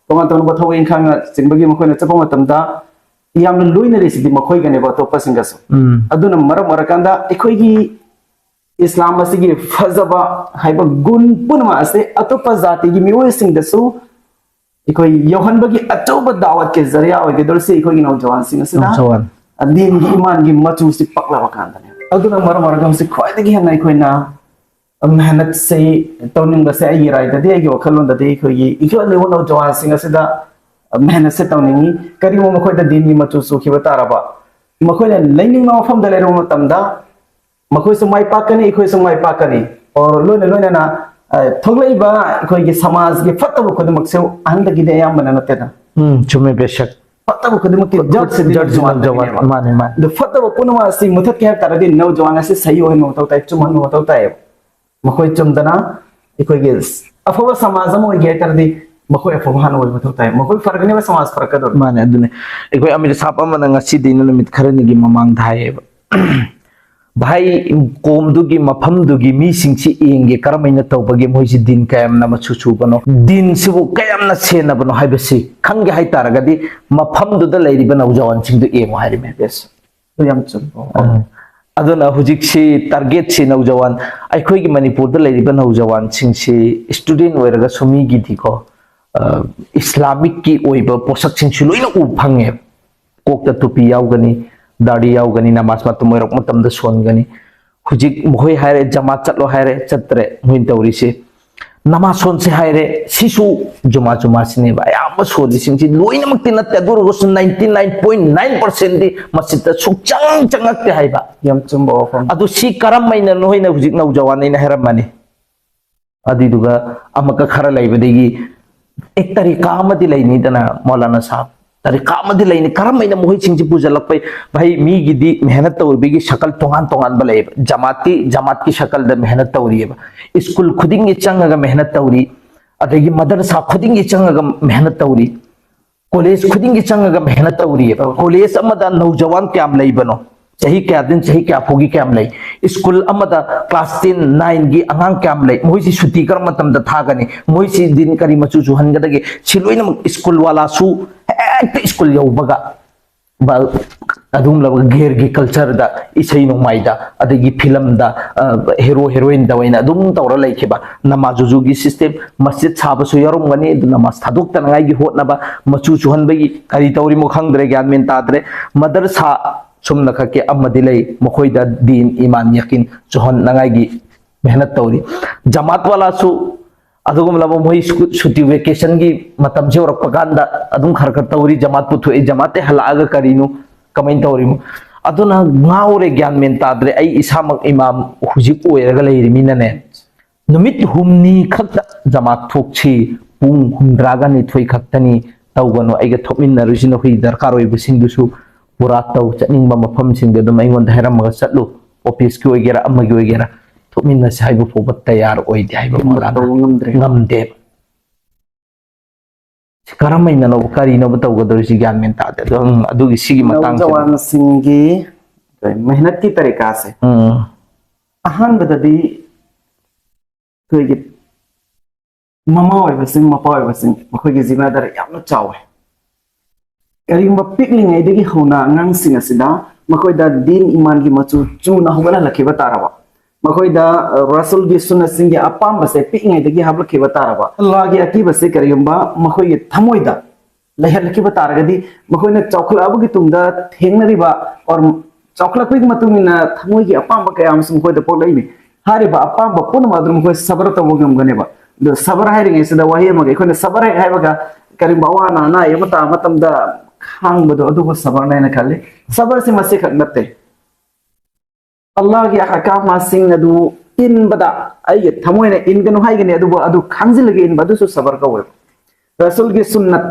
ꯇꯣꯉꯥꯟ ꯇꯣꯉꯥꯟꯕ ꯊꯕꯛ ꯏꯪꯈꯥꯡꯅ ꯆꯤꯡꯕꯒꯤ ꯃꯈꯣꯏꯅ ꯆꯠꯄ ꯃꯇꯝꯗ ꯌꯥꯝꯅ ꯂꯣꯏꯅꯔꯤꯁꯤꯗꯤ ꯃꯈꯣꯏꯒꯅꯦꯕ, ꯑꯇꯣꯞꯄꯁꯤꯡꯒꯁꯨ꯫ ꯎꯝ꯫ ꯑꯗꯨꯅ ꯃꯔꯝ ꯑꯣꯏꯔꯀꯥꯟꯗ ꯑꯩꯈꯣꯏꯒꯤ ꯏꯁꯂꯥꯝ ꯑꯁꯤꯒꯤ ꯐꯖꯕ ꯍꯥꯏꯕ ꯒꯨꯟ ꯄꯨꯝꯅꯃꯛ ꯑꯁꯤ ꯑꯇꯣꯞꯄ ꯖꯥꯇꯤꯒꯤ ꯃꯤꯑꯣꯏꯁꯤꯡꯗꯁꯨ ꯑꯩꯈꯣꯏ ꯌꯧꯍꯟꯕꯒꯤ ꯑꯆꯧꯕ ꯗꯥꯋꯠꯀꯤ ꯖꯔꯤꯌꯥ ꯑꯣꯏꯒꯗꯧꯔꯤꯁꯤ ꯑꯩꯈꯣꯏꯒꯤ ꯅꯧꯖꯋꯥꯟꯁꯤꯡ ꯑꯁꯤꯅ ꯅꯧꯖꯋꯥꯟ꯫ ꯗꯤꯟꯒꯤ ꯏꯃꯥꯟꯒꯤ ꯃꯆꯨꯁꯤ ꯄꯛꯂꯕ ꯀꯥꯟꯗꯅꯦ꯫ ꯑꯗꯨꯅ ꯃꯔꯝ ꯑꯣꯏꯔꯒ ꯍꯧꯖꯤꯛ ꯈ꯭ꯋꯥꯏꯗꯒꯤ ꯍꯦꯟꯅ ꯑꯩꯈꯣꯏꯅ ꯃꯦꯍꯅꯠꯁꯦ ꯇꯧꯅꯤꯡꯕꯁꯦ, ꯑꯩꯒꯤ ꯔꯥꯏꯗꯗꯤ, ꯑꯩꯒꯤ ꯋꯥꯈꯜꯂꯣꯟꯗꯗꯤ, ꯑꯩꯈꯣꯏꯒꯤ ꯏꯟꯈꯠꯂꯛꯂꯤꯕ ꯅꯧꯖꯋꯥꯟꯁꯤꯡ ꯑꯁꯤꯗ ꯃꯦꯍꯅꯠꯁꯦ ꯇꯧꯅꯤꯡꯉꯤ꯫ ꯀꯔꯤꯒꯨꯝꯕ ꯃꯈꯣꯏꯗ ꯗꯤꯟꯒꯤ ꯃꯆꯨ ꯆꯨꯈꯤꯕ ꯇꯥꯔꯕ, ꯃꯈꯣꯏꯅ ꯂꯩꯅꯤꯡꯕ ꯃꯐꯝꯗ ꯂꯩꯔꯨꯕ ꯃꯇꯝꯗ ꯃꯈꯣꯏꯁꯨ ꯃꯥꯏ ꯄꯥꯛꯀꯅꯤ, ꯑꯩꯈꯣꯏꯁꯨ ꯃꯥꯏ ꯄꯥꯛꯀꯅꯤ꯫ ꯑꯣꯔ ꯂꯣꯏꯅ ꯂꯣꯏꯅꯅ, ꯑ, ꯊꯣꯛꯂꯛꯏꯕ ꯑꯩꯈꯣꯏꯒꯤ ꯁꯃꯥꯖꯒꯤ ꯐꯠꯇꯕ ꯈꯨꯗꯤꯡꯃꯛꯁꯦ ꯑꯍꯟꯗꯒꯤꯗꯤ ꯑꯌꯥꯝꯕꯅ ꯅꯠꯇꯦꯗ꯫ ꯎꯝ, ꯆꯨꯝꯃꯦ, ꯕꯦꯁꯛ꯫ ꯐꯠꯇꯕ ꯈꯨꯗꯤꯡꯃꯛꯀꯤ ꯖꯠꯁꯤꯗꯤ ꯖꯠꯁꯤ ꯅꯧꯖꯋꯥꯟꯗꯒꯤꯅꯦꯕ꯫ ꯃꯥꯅꯦ, ꯃꯥꯅꯦ꯫ ꯑꯗꯨ ꯐꯠꯇꯕ ꯄꯨꯝꯅꯃꯛ ꯑꯁꯤ ꯃꯨꯊꯠꯀꯦ ꯍꯥꯏꯕ ꯇꯥꯔꯗꯤ ꯅꯧꯖꯋꯥꯟ ꯑꯁꯤ ꯁꯍꯤ ꯑꯣꯏꯍꯟꯕ ꯃꯊꯧ ꯇꯥꯏ, ꯆꯨꯝꯍꯟꯕ ꯃꯊꯧ ꯇꯥꯏꯌꯦꯕ꯫ ꯃꯈꯣꯏ ꯆꯨꯝꯗꯅ ꯑꯩꯈꯣꯏꯒꯤ ꯑꯐꯕ ꯁꯃꯥꯖ ꯑꯃ ꯑꯣꯏꯒꯦ ꯍꯥꯏ ꯇꯥꯔꯗꯤ ꯃꯈꯣꯏ ꯑꯐꯕ ꯍꯥꯟꯅ ꯑꯣꯏꯕ ꯃꯊꯧ ꯇꯥꯏ꯫ ꯃꯈꯣꯏ ꯐꯔꯛꯀꯅꯦꯕ, ꯁꯃꯥꯖ ꯐꯔꯛꯀꯗꯧꯔꯤ꯫ ꯃꯥꯅꯦ, ꯑꯗꯨꯅꯦ꯫ ꯑꯩꯈꯣꯏ ꯑꯃꯤꯔ ꯁꯥꯍꯕ ꯑꯃꯅ ꯉꯁꯤꯗꯤ ꯅꯨꯃꯤꯠ ꯈꯔꯅꯤꯒꯤ ꯃꯃꯥꯡꯗ ꯍꯥꯏꯌꯦꯕ, "ꯚꯥꯏ, ꯀꯣꯝꯗꯨꯒꯤ ꯃꯐꯝꯗꯨꯒꯤ ꯃꯤꯁꯤꯡꯁꯤ ꯌꯦꯡꯒꯦ, ꯀꯔꯝꯍꯥꯏꯅ ꯇꯧꯕꯒꯦ, ꯃꯣꯏꯁꯤ ꯗꯤꯟ ꯀꯌꯥꯝꯅ ꯃꯆꯨ ꯆꯨꯕꯅꯣ, ꯗꯤꯟꯁꯤꯕꯨ ꯀꯌꯥꯝꯅ ꯁꯦꯟꯅꯕꯅꯣ ꯍꯥꯏꯕꯁꯤ ꯈꯪꯒꯦ ꯍꯥꯏꯇꯥꯔꯒꯗꯤ ꯃꯐꯝꯗꯨꯗ ꯂꯩꯔꯤꯕ ꯅꯧꯖꯋꯥꯟꯁꯤꯡꯗꯨ ꯌꯦꯡꯉꯨ" ꯍꯥꯏꯔꯤꯃꯦ꯫ ꯌꯦꯁ꯫ ꯑꯗꯨ ꯌꯥꯝ ꯆꯨꯝꯕ ꯋꯥꯐꯝ꯫ ꯑ, ꯑꯗꯨꯅ ꯍꯧꯖꯤꯛꯁꯤ ꯇꯥꯔꯒꯦꯠꯁꯤ ꯅꯧꯖꯋꯥꯟ, ꯑꯩꯈꯣꯏꯒꯤ ꯃꯅꯤꯄꯨꯔꯗ ꯂꯩꯔꯤꯕ ꯅꯧꯖꯋꯥꯟꯁꯤꯡꯁꯤ ꯏꯁꯇꯨꯗꯦꯟ ꯑꯣꯏꯔꯒꯁꯨ ꯃꯤꯒꯤꯗꯤꯀꯣ, ꯑ, ꯏꯁꯂꯥꯃꯤꯛꯀꯤ ꯑꯣꯏꯕ ꯄꯣꯠꯁꯛꯁꯤꯡꯁꯨ ꯂꯣꯏꯅ ꯎꯕ ꯐꯪꯉꯦ꯫ ꯀꯣꯛꯇ ꯇꯨꯄꯤ ꯌꯥꯎꯒꯅꯤ, ꯗꯥꯔꯤ ꯌꯥꯎꯒꯅꯤ, ꯅꯃꯥꯖ ꯃꯇꯝ ꯑꯣꯏꯔꯛꯄ ꯃꯇꯝꯗ ꯁꯣꯟꯒꯅꯤ꯫ ꯍꯧꯖꯤꯛ ꯃꯈꯣꯏ ꯍꯥꯏꯔꯦ, "ꯖꯃꯥꯠ ꯆꯠꯂꯣ" ꯍꯥꯏꯔꯦ, ꯆꯠꯇ꯭ꯔꯦ ꯃꯣꯏꯅ ꯇꯧꯔꯤꯁꯦ꯫ "ꯅꯃꯥꯖ ꯁꯣꯟꯁꯦ" ꯍꯥꯏꯔꯦ, ꯁꯤꯁꯨ ꯖꯨꯃꯥ ꯖꯨꯃꯥꯁꯤꯅꯦꯕ ꯑꯌꯥꯝꯕ ꯁꯣꯜꯂꯤꯁꯤꯡꯁꯤ, ꯂꯣꯏꯅꯃꯛꯇꯤ ꯅꯠꯇꯦ, ꯑꯗꯨ ꯑꯣꯏꯔꯒꯁꯨ ninety nine point nine percent ꯗꯤ ꯃꯁꯖꯤꯠꯇ ꯁꯨꯛꯆꯪ ꯆꯪꯉꯛꯇꯦ ꯍꯥꯏꯕ꯫ ꯌꯥꯝ ꯆꯨꯝꯕ ꯋꯥꯐꯝ꯫ ꯑꯗꯨ ꯁꯤ ꯀꯔꯝ ꯍꯥꯏꯅ ꯅꯣꯏꯅ ꯍꯧꯖꯤꯛ ꯅꯧꯖꯋꯥꯟ ꯑꯩꯅ ꯍꯥꯏꯔꯝꯃꯅꯤ꯫ ꯑꯗꯨꯏꯗꯨꯒ ꯑꯃꯨꯛꯀ ꯈꯔ ꯂꯩꯕꯗꯒꯤ, ꯑꯦ, ꯇꯔꯤꯀꯥ ꯑꯃꯗꯤ ꯂꯩꯅꯤꯗꯅ, ꯃꯧꯂꯥꯅꯥ ꯁꯥꯍꯕ, ꯇꯔꯤꯀꯥ ꯑꯃꯗꯤ ꯂꯩꯅꯤ꯫ ꯀꯔꯝ ꯍꯥꯏꯅ ꯃꯈꯣꯏꯁꯤꯡꯁꯤ ꯄꯨꯁꯤꯜꯂꯛꯄꯩ? ꯚꯥꯏ, ꯃꯤꯒꯤꯗꯤ ꯃꯦꯍꯅꯠ ꯇꯧꯕꯒꯤ ꯁꯀꯜ ꯇꯣꯉꯥꯟ ꯇꯣꯉꯥꯟꯕ ꯂꯩꯌꯦꯕ꯫ ꯖꯃꯥꯠꯇꯤ ꯖꯃꯥꯠꯀꯤ ꯁꯀꯜꯗ ꯃꯦꯍꯅꯠ ꯇꯧꯔꯤꯑꯕ꯫ ꯁ꯭ꯀꯨꯜ ꯈꯨꯗꯤꯡꯒꯤ ꯆꯪꯉꯒ ꯃꯦꯍꯅꯠ ꯇꯧꯔꯤ, ꯑꯗꯒꯤ ꯃꯗꯔꯁꯥ ꯈꯨꯗꯤꯡꯒꯤ ꯆꯪꯉꯒ ꯃꯦꯍꯅꯠ ꯇꯧꯔꯤ, ꯀꯣꯂꯦꯖ ꯈꯨꯗꯤꯡꯒꯤ ꯆꯪꯉꯒ ꯃꯦꯍꯅꯠ ꯇꯧꯔꯤꯑꯕ꯫ ꯀꯣꯂꯦꯖ ꯑꯃꯗ ꯅꯧꯖꯋꯥꯟ ꯀꯌꯥꯝ ꯂꯩꯕꯅꯣ? ꯆꯍꯤ ꯀꯌꯥꯗꯩꯅ ꯆꯍꯤ ꯀꯌꯥ ꯐꯥꯎꯒꯤ ꯀꯌꯥꯝ ꯂꯩ? ꯁ꯭ꯀꯨꯜ ꯑꯃꯗ ꯀ꯭ꯂꯥꯁ ten, nine ꯒꯤ ꯑꯉꯥꯡ ꯀꯌꯥꯝ ꯂꯩ? ꯃꯣꯏꯁꯤ ꯁꯨꯇꯤ ꯀꯔꯝꯕ ꯃꯇꯝꯗ ꯊꯥꯒꯅꯤ? ꯃꯣꯏꯁꯤ ꯗꯤꯟ ꯀꯔꯤ ꯃꯆꯨ ꯆꯨꯍꯟꯒꯗꯒꯦ? ꯁꯤ ꯂꯣꯏꯅꯃꯛ ꯁ꯭ꯀꯨꯜ ꯋꯥꯂꯥꯁꯨ ꯍꯦꯛꯇ ꯁ꯭ꯀꯨꯜ ꯌꯧꯕꯒ ꯕ-, ꯑꯗꯨꯒꯨꯝꯂꯕ ꯒꯦꯔꯒꯤ ꯀꯜꯆꯔꯗ, ꯏꯁꯩ ꯅꯣꯡꯃꯥꯏꯗ, ꯑꯗꯒꯤ ꯐꯤꯂꯝꯗ, ꯑ, ꯍꯦꯔꯣ ꯍꯦꯔꯣꯏꯟꯗ ꯑꯣꯏꯅ ꯑꯗꯨꯝ ꯇꯧꯔ ꯂꯩꯈꯤꯕ꯫ ꯅꯃꯥꯖ ꯎꯖꯨꯒꯤ ꯁꯤꯁꯇꯦꯝ, ꯃꯁꯖꯤꯗ ꯁꯥꯕꯁꯨ ꯌꯥꯎꯔꯝꯒꯅꯤ, ꯑꯗꯨ ꯅꯃꯥꯖ ꯊꯥꯗꯣꯛꯇꯅꯉꯥꯏꯒꯤ ꯍꯣꯠꯅꯕ, ꯃꯆꯨ ꯆꯨꯍꯟꯕꯒꯤ ꯀꯔꯤ ꯇꯧꯔꯤꯃꯣ ꯈꯪꯗ꯭ꯔꯦ, ꯒ꯭ꯌꯥꯟ ꯃꯦꯟ ꯇꯥꯗ꯭ꯔꯦ꯫ ꯃꯗꯔꯁꯥ ꯁꯨꯝꯅ ꯈꯛꯀꯤ ꯑꯃꯗꯤ ꯂꯩ, ꯃꯈꯣꯏꯗ ꯗꯤꯟ, ꯏꯃꯥꯟ, ꯌꯀꯤꯟ ꯆꯨꯍꯟꯅꯉꯥꯏꯒꯤ ꯃꯦꯍꯅꯠ ꯇꯧꯔꯤ꯫ ꯖꯃꯥꯠ ꯋꯥꯂꯥꯁꯨ ꯑꯗꯨꯒꯨꯝꯂꯕ ꯃꯣꯏ ꯁꯨ-, ꯁꯨꯇꯤ ꯚꯦꯀꯦꯁꯟꯒꯤ ꯃꯇꯝꯁꯤ ꯌꯧꯔꯛꯄ ꯀꯥꯟꯗ ꯑꯗꯨꯝ ꯈꯔ ꯈꯔ ꯇꯧꯔꯤ꯫ ꯖꯃꯥꯠ ꯄꯨꯊꯣꯛꯏ, ꯖꯃꯥꯠꯇꯩ ꯍꯜꯂꯛꯑꯒ ꯀꯔꯤꯅꯣ, ꯀꯃꯥꯏꯅ ꯇꯧꯔꯤꯅꯣ? ꯑꯗꯨꯅ ꯉꯥꯎꯔꯦ, ꯒ꯭ꯌꯥꯟ ꯃꯦꯟ ꯇꯥꯗ꯭ꯔꯦ꯫ ꯑꯩ ꯏꯁꯥꯃꯛ ꯏꯃꯥꯝ ꯍꯧꯖꯤꯛ ꯑꯣꯏꯔꯒ ꯂꯩꯔꯤꯃꯤꯅꯅꯦ, ꯅꯨꯃꯤꯠ ꯍꯨꯝꯅꯤ ꯈꯛꯇ ꯖꯃꯥꯠ ꯊꯣꯛꯁꯤ, ꯄꯨꯡ ꯍꯨꯝꯗ꯭ꯔꯥꯒ ꯅꯤꯊꯣꯏ ꯈꯛꯇꯅꯤ, ꯇꯧꯒꯅꯨ, ꯑꯩꯒ ꯊꯣꯛꯃꯤꯟꯅꯔꯨꯁꯤ, ꯅꯈꯣꯏꯒꯤ ꯗꯔꯀꯥꯔ ꯑꯣꯏꯕꯁꯤꯡꯗꯨꯁꯨ ꯄꯨꯔꯥ ꯇꯧ, ꯆꯠꯅꯤꯡꯕ ꯃꯐꯝꯁꯤꯡꯗ ꯑꯗꯨꯝ ꯑꯩꯉꯣꯟꯗ ꯍꯥꯏꯔꯝꯃꯒ ꯆꯠꯂꯨ, ꯑꯣꯐꯤꯁꯀꯤ ꯑꯣꯏꯒꯦꯔꯥ ꯑꯃꯒꯤ ꯑꯣꯏꯒꯦꯔꯥ, ꯊꯣꯛꯃꯤꯟꯅꯁꯤ ꯍꯥꯏꯕ ꯐꯥꯎꯕ ꯇꯌꯥꯔ ꯑꯣꯏꯗꯦ ꯍꯥꯏꯕ ꯃꯧꯂꯥꯅ ꯇꯧꯕ ꯉꯝꯗ꯭ꯔꯦ꯫ ꯉꯝꯗꯦꯕ꯫ ꯁꯤ ꯀꯔꯝꯍꯥꯏꯅꯅꯣ, ꯀꯔꯤꯅꯣꯕ ꯇꯧꯒꯗꯧꯔꯤꯁꯤ? ꯒ꯭ꯌꯥꯟ ꯃꯦꯟ ꯇꯥꯗꯦ꯫ ꯑꯗꯣ, ꯎꯝ, ꯑꯗꯨꯒꯤ, ꯁꯤꯒꯤ ꯃꯇꯥꯡꯁꯤꯗ꯫ ꯅꯧꯖꯋꯥꯟꯁꯤꯡꯒꯤ ꯃꯦꯍꯅꯠꯀꯤ ꯇꯔꯤꯀꯥꯁꯦ꯫ ꯎꯝ꯫ ꯑꯍꯥꯟꯕꯗꯗꯤ ꯑꯩꯈꯣꯏꯒꯤ ꯃꯃꯥ ꯑꯣꯏꯕꯁꯤꯡ, ꯃꯄꯥ ꯑꯣꯏꯕꯁꯤꯡ, ꯃꯈꯣꯏꯒꯤ ꯖꯤꯝꯃꯦꯗꯥꯔꯤ ꯌꯥꯝꯅ ꯆꯥꯎꯋꯦ꯫ ꯀꯔꯤꯒꯨꯝꯕ ꯄꯤꯛꯂꯤꯉꯩꯗꯒꯤ ꯍꯧꯅ ꯑꯉꯥꯡꯁꯤꯡ ꯑꯁꯤꯗ ꯃꯈꯣꯏꯗ ꯗꯤꯟ ꯏꯃꯥꯟꯒꯤ ꯃꯆꯨ ꯆꯨꯅ ꯍꯧꯒꯠꯍꯜꯂꯛꯈꯤꯕ ꯇꯥꯔꯕ, ꯃꯈꯣꯏꯗ, ꯑ, ꯔꯁꯨꯜꯒꯤ ꯁꯨꯟꯅꯁꯤꯡꯒꯤ ꯑꯄꯥꯝꯕꯁꯦ ꯄꯤꯛꯂꯤꯉꯩꯗꯒꯤ ꯍꯥꯞꯂꯛꯈꯤꯕ ꯇꯥꯔꯕ, ꯑꯜꯂꯥꯍꯒꯤ ꯑꯀꯤꯕꯁꯦ ꯀꯔꯤꯒꯨꯝꯕ ꯃꯈꯣꯏꯒꯤ ꯊꯃꯣꯏꯗ ꯂꯩꯍꯜꯂꯛꯈꯤꯕ ꯇꯥꯔꯒꯗꯤ, ꯃꯈꯣꯏꯅ ꯆꯥꯎꯈꯠꯂꯛꯑꯕꯒꯤ ꯇꯨꯡꯗ ꯊꯦꯡꯅꯔꯤꯕ, or ꯆꯥꯎꯈꯠꯂꯛꯄꯒꯤ ꯃꯇꯨꯡ ꯏꯟꯅ ꯊꯃꯣꯏꯒꯤ ꯑꯄꯥꯝꯕ ꯀꯌꯥ ꯑꯃꯁꯨ ꯃꯈꯣꯏꯗ ꯄꯣꯛꯂꯛꯏꯅꯤ꯫ ꯍꯥꯏꯔꯤꯕ ꯑꯄꯥꯝꯕ ꯄꯨꯝꯅꯃꯛ ꯑꯗꯨ ꯃꯈꯣꯏ ꯁꯕꯔ ꯇꯧꯕ ꯉꯝꯒꯅꯦꯕ꯫ ꯑꯗꯣ ꯁꯕꯔ ꯍꯥꯏꯔꯤꯉꯩꯁꯤꯗ ꯋꯥꯍꯩ ꯑꯃꯒ, ꯑꯩꯈꯣꯏꯅ ꯁꯕꯔ ꯍꯦꯛ ꯍꯥꯏꯕꯒ ꯀꯔꯤꯒꯨꯝꯕ ꯑꯋꯥ ꯑꯅꯥ, ꯑꯅꯥ ꯑꯌꯦꯛ ꯑꯃ ꯇꯥꯕ ꯃꯇꯝꯗ ꯈꯥꯡꯕꯗꯣ, ꯑꯗꯨꯕꯨ ꯁꯕꯔꯅ ꯍꯥꯏꯅ ꯈꯜꯂꯤ꯫ ꯁꯕꯔꯁꯤ ꯃꯁꯤ ꯈꯛ ꯅꯠꯇꯦ꯫ ꯑꯜꯂꯥꯍꯒꯤ ꯑꯍꯀꯥꯝꯁꯤꯡ ꯑꯗꯨ ꯏꯟꯕꯗ ꯑꯩꯒꯤ ꯊꯃꯣꯏꯅ ꯏꯟꯒꯅꯨ ꯍꯥꯏꯒꯅꯤ, ꯑꯗꯨꯕꯨ ꯑꯗꯨ ꯈꯪꯖꯤꯜꯂꯒ ꯏꯟꯕ, ꯑꯗꯨꯁꯨ ꯁꯕꯔ ꯀꯧꯋꯦꯕ꯫ ꯔꯁꯨꯜꯒꯤ ꯁꯨꯟꯅꯠ,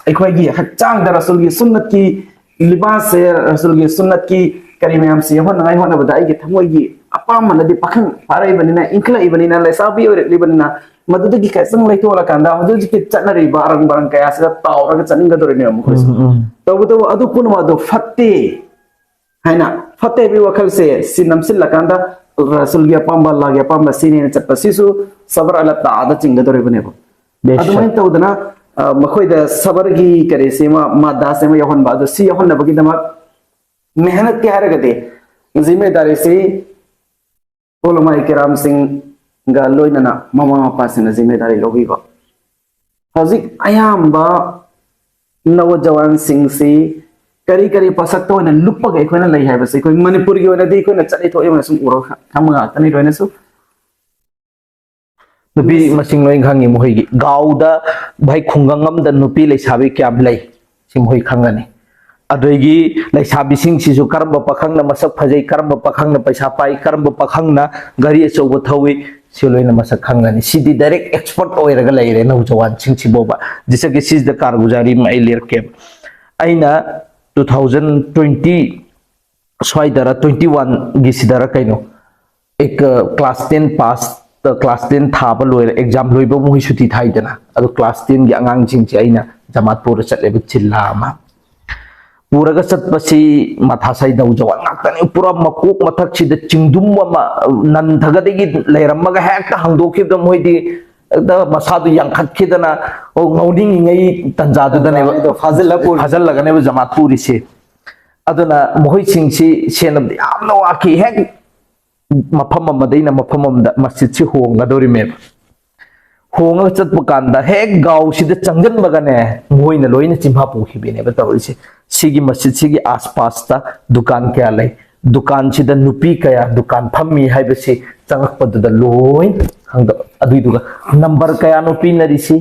ꯑꯩꯈꯣꯏꯒꯤ ꯍꯛꯆꯥꯡꯗ ꯔꯁꯨꯜꯒꯤ ꯁꯨꯟꯅꯠꯀꯤ ꯂꯤꯕꯥꯁꯁꯦ, ꯔꯁꯨꯜꯒꯤ ꯁꯨꯟꯅꯠꯀꯤ ꯀꯔꯤ ꯃꯌꯥꯝꯁꯦ ꯍꯣꯠꯅꯉꯥꯏ ꯍꯣꯠꯅꯕꯗ ꯑꯩꯒꯤ ꯊꯃꯣꯏꯒꯤ ꯑꯄꯥꯝꯕꯅꯗꯤ ꯄꯥꯈꯪ ꯐꯥꯔꯛꯏꯕꯅꯤꯅ, ꯏꯟꯈꯠꯂꯛꯏꯕꯅꯤꯅ, ꯂꯩꯁꯥꯕꯤ ꯑꯣꯏꯔꯛꯂꯤꯕꯅꯤꯅ, ꯃꯗꯨꯗꯒꯤ ꯈꯤꯇꯪ ꯂꯩꯊꯣꯛꯂꯀꯥꯟꯗ ꯍꯧꯖꯤꯛ ꯍꯧꯖꯤꯛꯀꯤ ꯆꯠꯅꯔꯤꯕ ꯑꯔꯪ ꯕꯔꯪ ꯀꯌꯥꯁꯤꯗ ꯇꯥꯎꯔꯒ ꯆꯠꯅꯤꯡꯒꯗꯧꯔꯤꯅꯦꯕ ꯃꯈꯣꯏꯁꯨ꯫ ꯎꯝ, ꯎꯝ꯫ ꯇꯧꯕꯇꯕꯨ ꯑꯗꯨ ꯄꯨꯝꯅꯃꯛ ꯑꯗꯨ ꯐꯠꯇꯦ ꯍꯥꯏꯅ, ꯐꯠꯇꯦ ꯍꯥꯏꯕꯒꯤ ꯋꯥꯈꯜꯁꯦ ꯁꯤ ꯅꯝꯁꯤꯜꯂꯀꯥꯟꯗ ꯔꯁꯨꯜꯒꯤ ꯑꯄꯥꯝꯕ, ꯑꯜꯂꯥꯍꯒꯤ ꯑꯄꯥꯝꯕ ꯁꯤꯅꯦꯅ ꯆꯠꯄ, ꯁꯤꯁꯨ ꯁꯕꯔ ꯑꯂꯥ ꯇꯥꯗ ꯆꯤꯡꯒꯗꯧꯔꯤꯕꯅꯦꯕ꯫ ꯕꯦꯁꯛ꯫ ꯑꯗꯨꯃꯥꯏꯅ ꯇꯧꯗꯅ ꯑ, ꯃꯈꯣꯏꯗ ꯁꯕꯔꯒꯤ ꯀꯔꯤꯁꯤ ꯑꯃ, ꯃꯥꯗꯥꯁꯤ ꯑꯃ ꯌꯥꯎꯍꯟꯕ꯫ ꯑꯗꯣ ꯁꯤ ꯌꯥꯎꯍꯟꯅꯕꯒꯤꯗꯃꯛ ꯃꯦꯍꯅꯠꯀꯤ ꯍꯥꯏꯔꯒꯗꯤ ꯖꯤꯝꯃꯦꯗꯥꯔꯤꯁꯤ ꯎꯂꯃꯥꯏ ꯀꯤꯔꯥꯝꯁꯤꯡꯒ ꯂꯣꯏꯅꯅ ꯃꯃꯥ ꯃꯄꯥꯁꯤꯡꯅ ꯖꯤꯝꯃꯦꯗꯥꯔꯤ ꯂꯧꯕꯤꯕ꯫ ꯍꯧꯖꯤꯛ ꯑꯌꯥꯝꯕ ꯅꯧꯖꯋꯥꯟꯁꯤꯡꯁꯤ ꯀꯔꯤ ꯀꯔꯤ ꯄꯣꯠꯁꯛꯇ ꯑꯣꯏꯅ ꯂꯨꯞꯄꯒ ꯑꯩꯈꯣꯏꯅ ꯂꯩ ꯍꯥꯏꯕꯁꯤ ꯑꯩꯈꯣꯏ ꯃꯅꯤꯄꯨꯔꯒꯤ ꯑꯣꯏꯅꯗꯤ ꯑꯩꯈꯣꯏꯅ ꯆꯠꯂꯤ ꯊꯣꯛꯏ ꯑꯣꯏꯅ ꯁꯨꯝ ꯎꯔꯒ ꯈꯪꯕ ꯉꯥꯛꯇꯅꯤ ꯂꯣꯏꯅꯁꯨ꯫ ꯅꯨꯄꯤ ꯃꯁꯤꯡ ꯂꯣꯏ ꯈꯪꯉꯤ ꯃꯈꯣꯏꯒꯤ꯫ ꯒꯥꯎꯗ ꯚꯥꯏ ꯈꯨꯡꯒꯪ ꯑꯃꯗ ꯅꯨꯄꯤ ꯂꯩꯁꯥꯕꯤ ꯀꯌꯥꯝ ꯂꯩ, ꯁꯤ ꯃꯈꯣꯏ ꯈꯪꯒꯅꯤ꯫ ꯑꯗꯒꯤ ꯂꯩꯁꯥꯕꯤꯁꯤꯡꯁꯤꯁꯨ ꯀꯔꯝꯕ ꯄꯥꯈꯪꯅ ꯃꯁꯛ ꯐꯖꯩ, ꯀꯔꯝꯕ ꯄꯥꯈꯪꯅ ꯄꯩꯁꯥ ꯄꯥꯏ, ꯀꯔꯝꯕ ꯄꯥꯈꯪꯅ ꯒꯥꯔꯤ ꯑꯆꯧꯕ ꯊꯧꯏ, ꯁꯤ ꯂꯣꯏꯅ ꯃꯁꯛ ꯈꯪꯒꯅꯤ꯫ ꯁꯤꯗꯤ ꯗꯥꯏꯔꯦꯛ ꯑꯦꯛꯁꯄꯔꯠ ꯑꯣꯏꯔꯒ ꯂꯩꯔꯦ ꯅꯧꯖꯋꯥꯟꯁꯤꯡꯁꯤꯐꯥꯎꯕ꯫ ꯖꯤꯁꯛꯀꯤ ꯁꯤꯁꯤꯗ ꯀꯥꯔꯒꯨꯖꯥꯔꯤ ꯑꯃ ꯑꯩ ꯂꯤꯔꯛꯀꯦꯕ꯫ ꯑꯩꯅ ꯇꯨ ꯊꯥꯎꯖꯟ ꯇ꯭ꯋꯦꯟꯇꯤ ꯁ꯭ꯋꯥꯏꯗꯔ, ꯇ꯭ꯋꯦꯟꯇꯤ ꯋꯥꯟꯒꯤꯁꯤꯗꯔ ꯀꯩꯅꯣ, ꯑꯦꯛ-, class ten pass, class ten ꯊꯥꯕ ꯂꯣꯏꯔ, ꯑꯦꯛꯖꯥꯝ ꯂꯣꯏꯕ ꯃꯈꯣꯏ ꯁꯨꯇꯤ ꯊꯥꯏꯗꯅ, ꯑꯗꯣ ꯀ꯭ꯂꯥꯁ ꯇꯦꯟꯒꯤ ꯑꯉꯥꯡꯁꯤꯡꯁꯦ ꯑꯩꯅ ꯖꯃꯥꯠ ꯄꯨꯔ ꯆꯠꯂꯦꯕ, ꯖꯤꯜꯂꯥ ꯑꯃ ꯄꯨꯔꯒ ꯆꯠꯄꯁꯤ ꯃꯊꯥ ꯁꯥꯏ, ꯅꯧꯖꯋꯥꯟ ꯉꯥꯛꯇꯅꯤ꯫ ꯄꯨꯔꯥ ꯃꯀꯣꯛ ꯃꯊꯛꯁꯤꯗ ꯆꯤꯡꯗꯨꯝ ꯑꯃ ꯅꯟꯊꯒꯗꯒꯤ ꯂꯩꯔꯝꯃꯒ ꯍꯦꯛꯇ ꯍꯥꯡꯗꯣꯛꯈꯤꯕꯗ ꯃꯣꯏꯗꯤ ꯍꯦꯛꯇ ꯃꯁꯥꯗꯨ ꯌꯥꯡꯈꯠꯈꯤꯗꯅ, ꯑꯣ, ꯉꯥꯎꯅꯤꯡꯉꯤꯉꯩ ꯇꯟꯖꯥꯗꯨꯗꯅꯦꯕ ꯇꯟꯖꯥꯗꯣ ꯐꯥꯖꯤꯜꯂ ꯄꯨꯔꯤ꯫ ꯐꯥꯖꯤꯜꯂꯒꯅꯦꯕ ꯖꯃꯥꯠ ꯄꯨꯔꯤꯁꯦ꯫ ꯑꯗꯨꯅ ꯃꯈꯣꯏꯁꯤꯡꯁꯤ ꯁꯦꯟꯅꯕꯗ ꯌꯥꯝꯅ ꯋꯥꯈꯤ꯫ ꯍꯦꯛ ꯃꯐꯝ ꯑꯃꯗꯩꯅ ꯃꯐꯝ ꯑꯃꯗ ꯃꯁꯖꯤꯠꯁꯤ ꯍꯣꯡꯒꯗꯧꯔꯤꯃꯦꯕ꯫ ꯍꯣꯡꯉꯒ ꯆꯠꯄ ꯀꯥꯟꯗ ꯍꯦꯛ ꯒꯥꯎꯁꯤꯗ ꯆꯪꯁꯤꯟꯕꯒꯅꯦ, ꯃꯣꯏꯅ ꯂꯣꯏꯅ ꯆꯤꯟꯐꯥ ꯄꯨꯈꯤꯕꯅꯦꯕ ꯇꯧꯔꯤꯁꯦ꯫ ꯁꯤꯒꯤ ꯃꯁꯖꯤꯠꯁꯤꯒꯤ ꯑꯥꯁꯄꯥꯁꯇ ꯗꯨꯀꯥꯟ ꯀꯌꯥ ꯂꯩ, ꯗꯨꯀꯥꯟꯁꯤꯗ ꯅꯨꯄꯤ ꯀꯌꯥ ꯗꯨꯀꯥꯟ ꯐꯝꯃꯤ ꯍꯥꯏꯕꯁꯤ ꯆꯪꯉꯛꯄꯗꯨꯗ ꯂꯣꯏ ꯈꯪꯗꯕ꯫ ꯑꯗꯨꯏꯗꯨꯒ ꯅꯝꯕꯔ ꯀꯌꯥꯅꯣ ꯄꯤꯅꯔꯤꯁꯤ,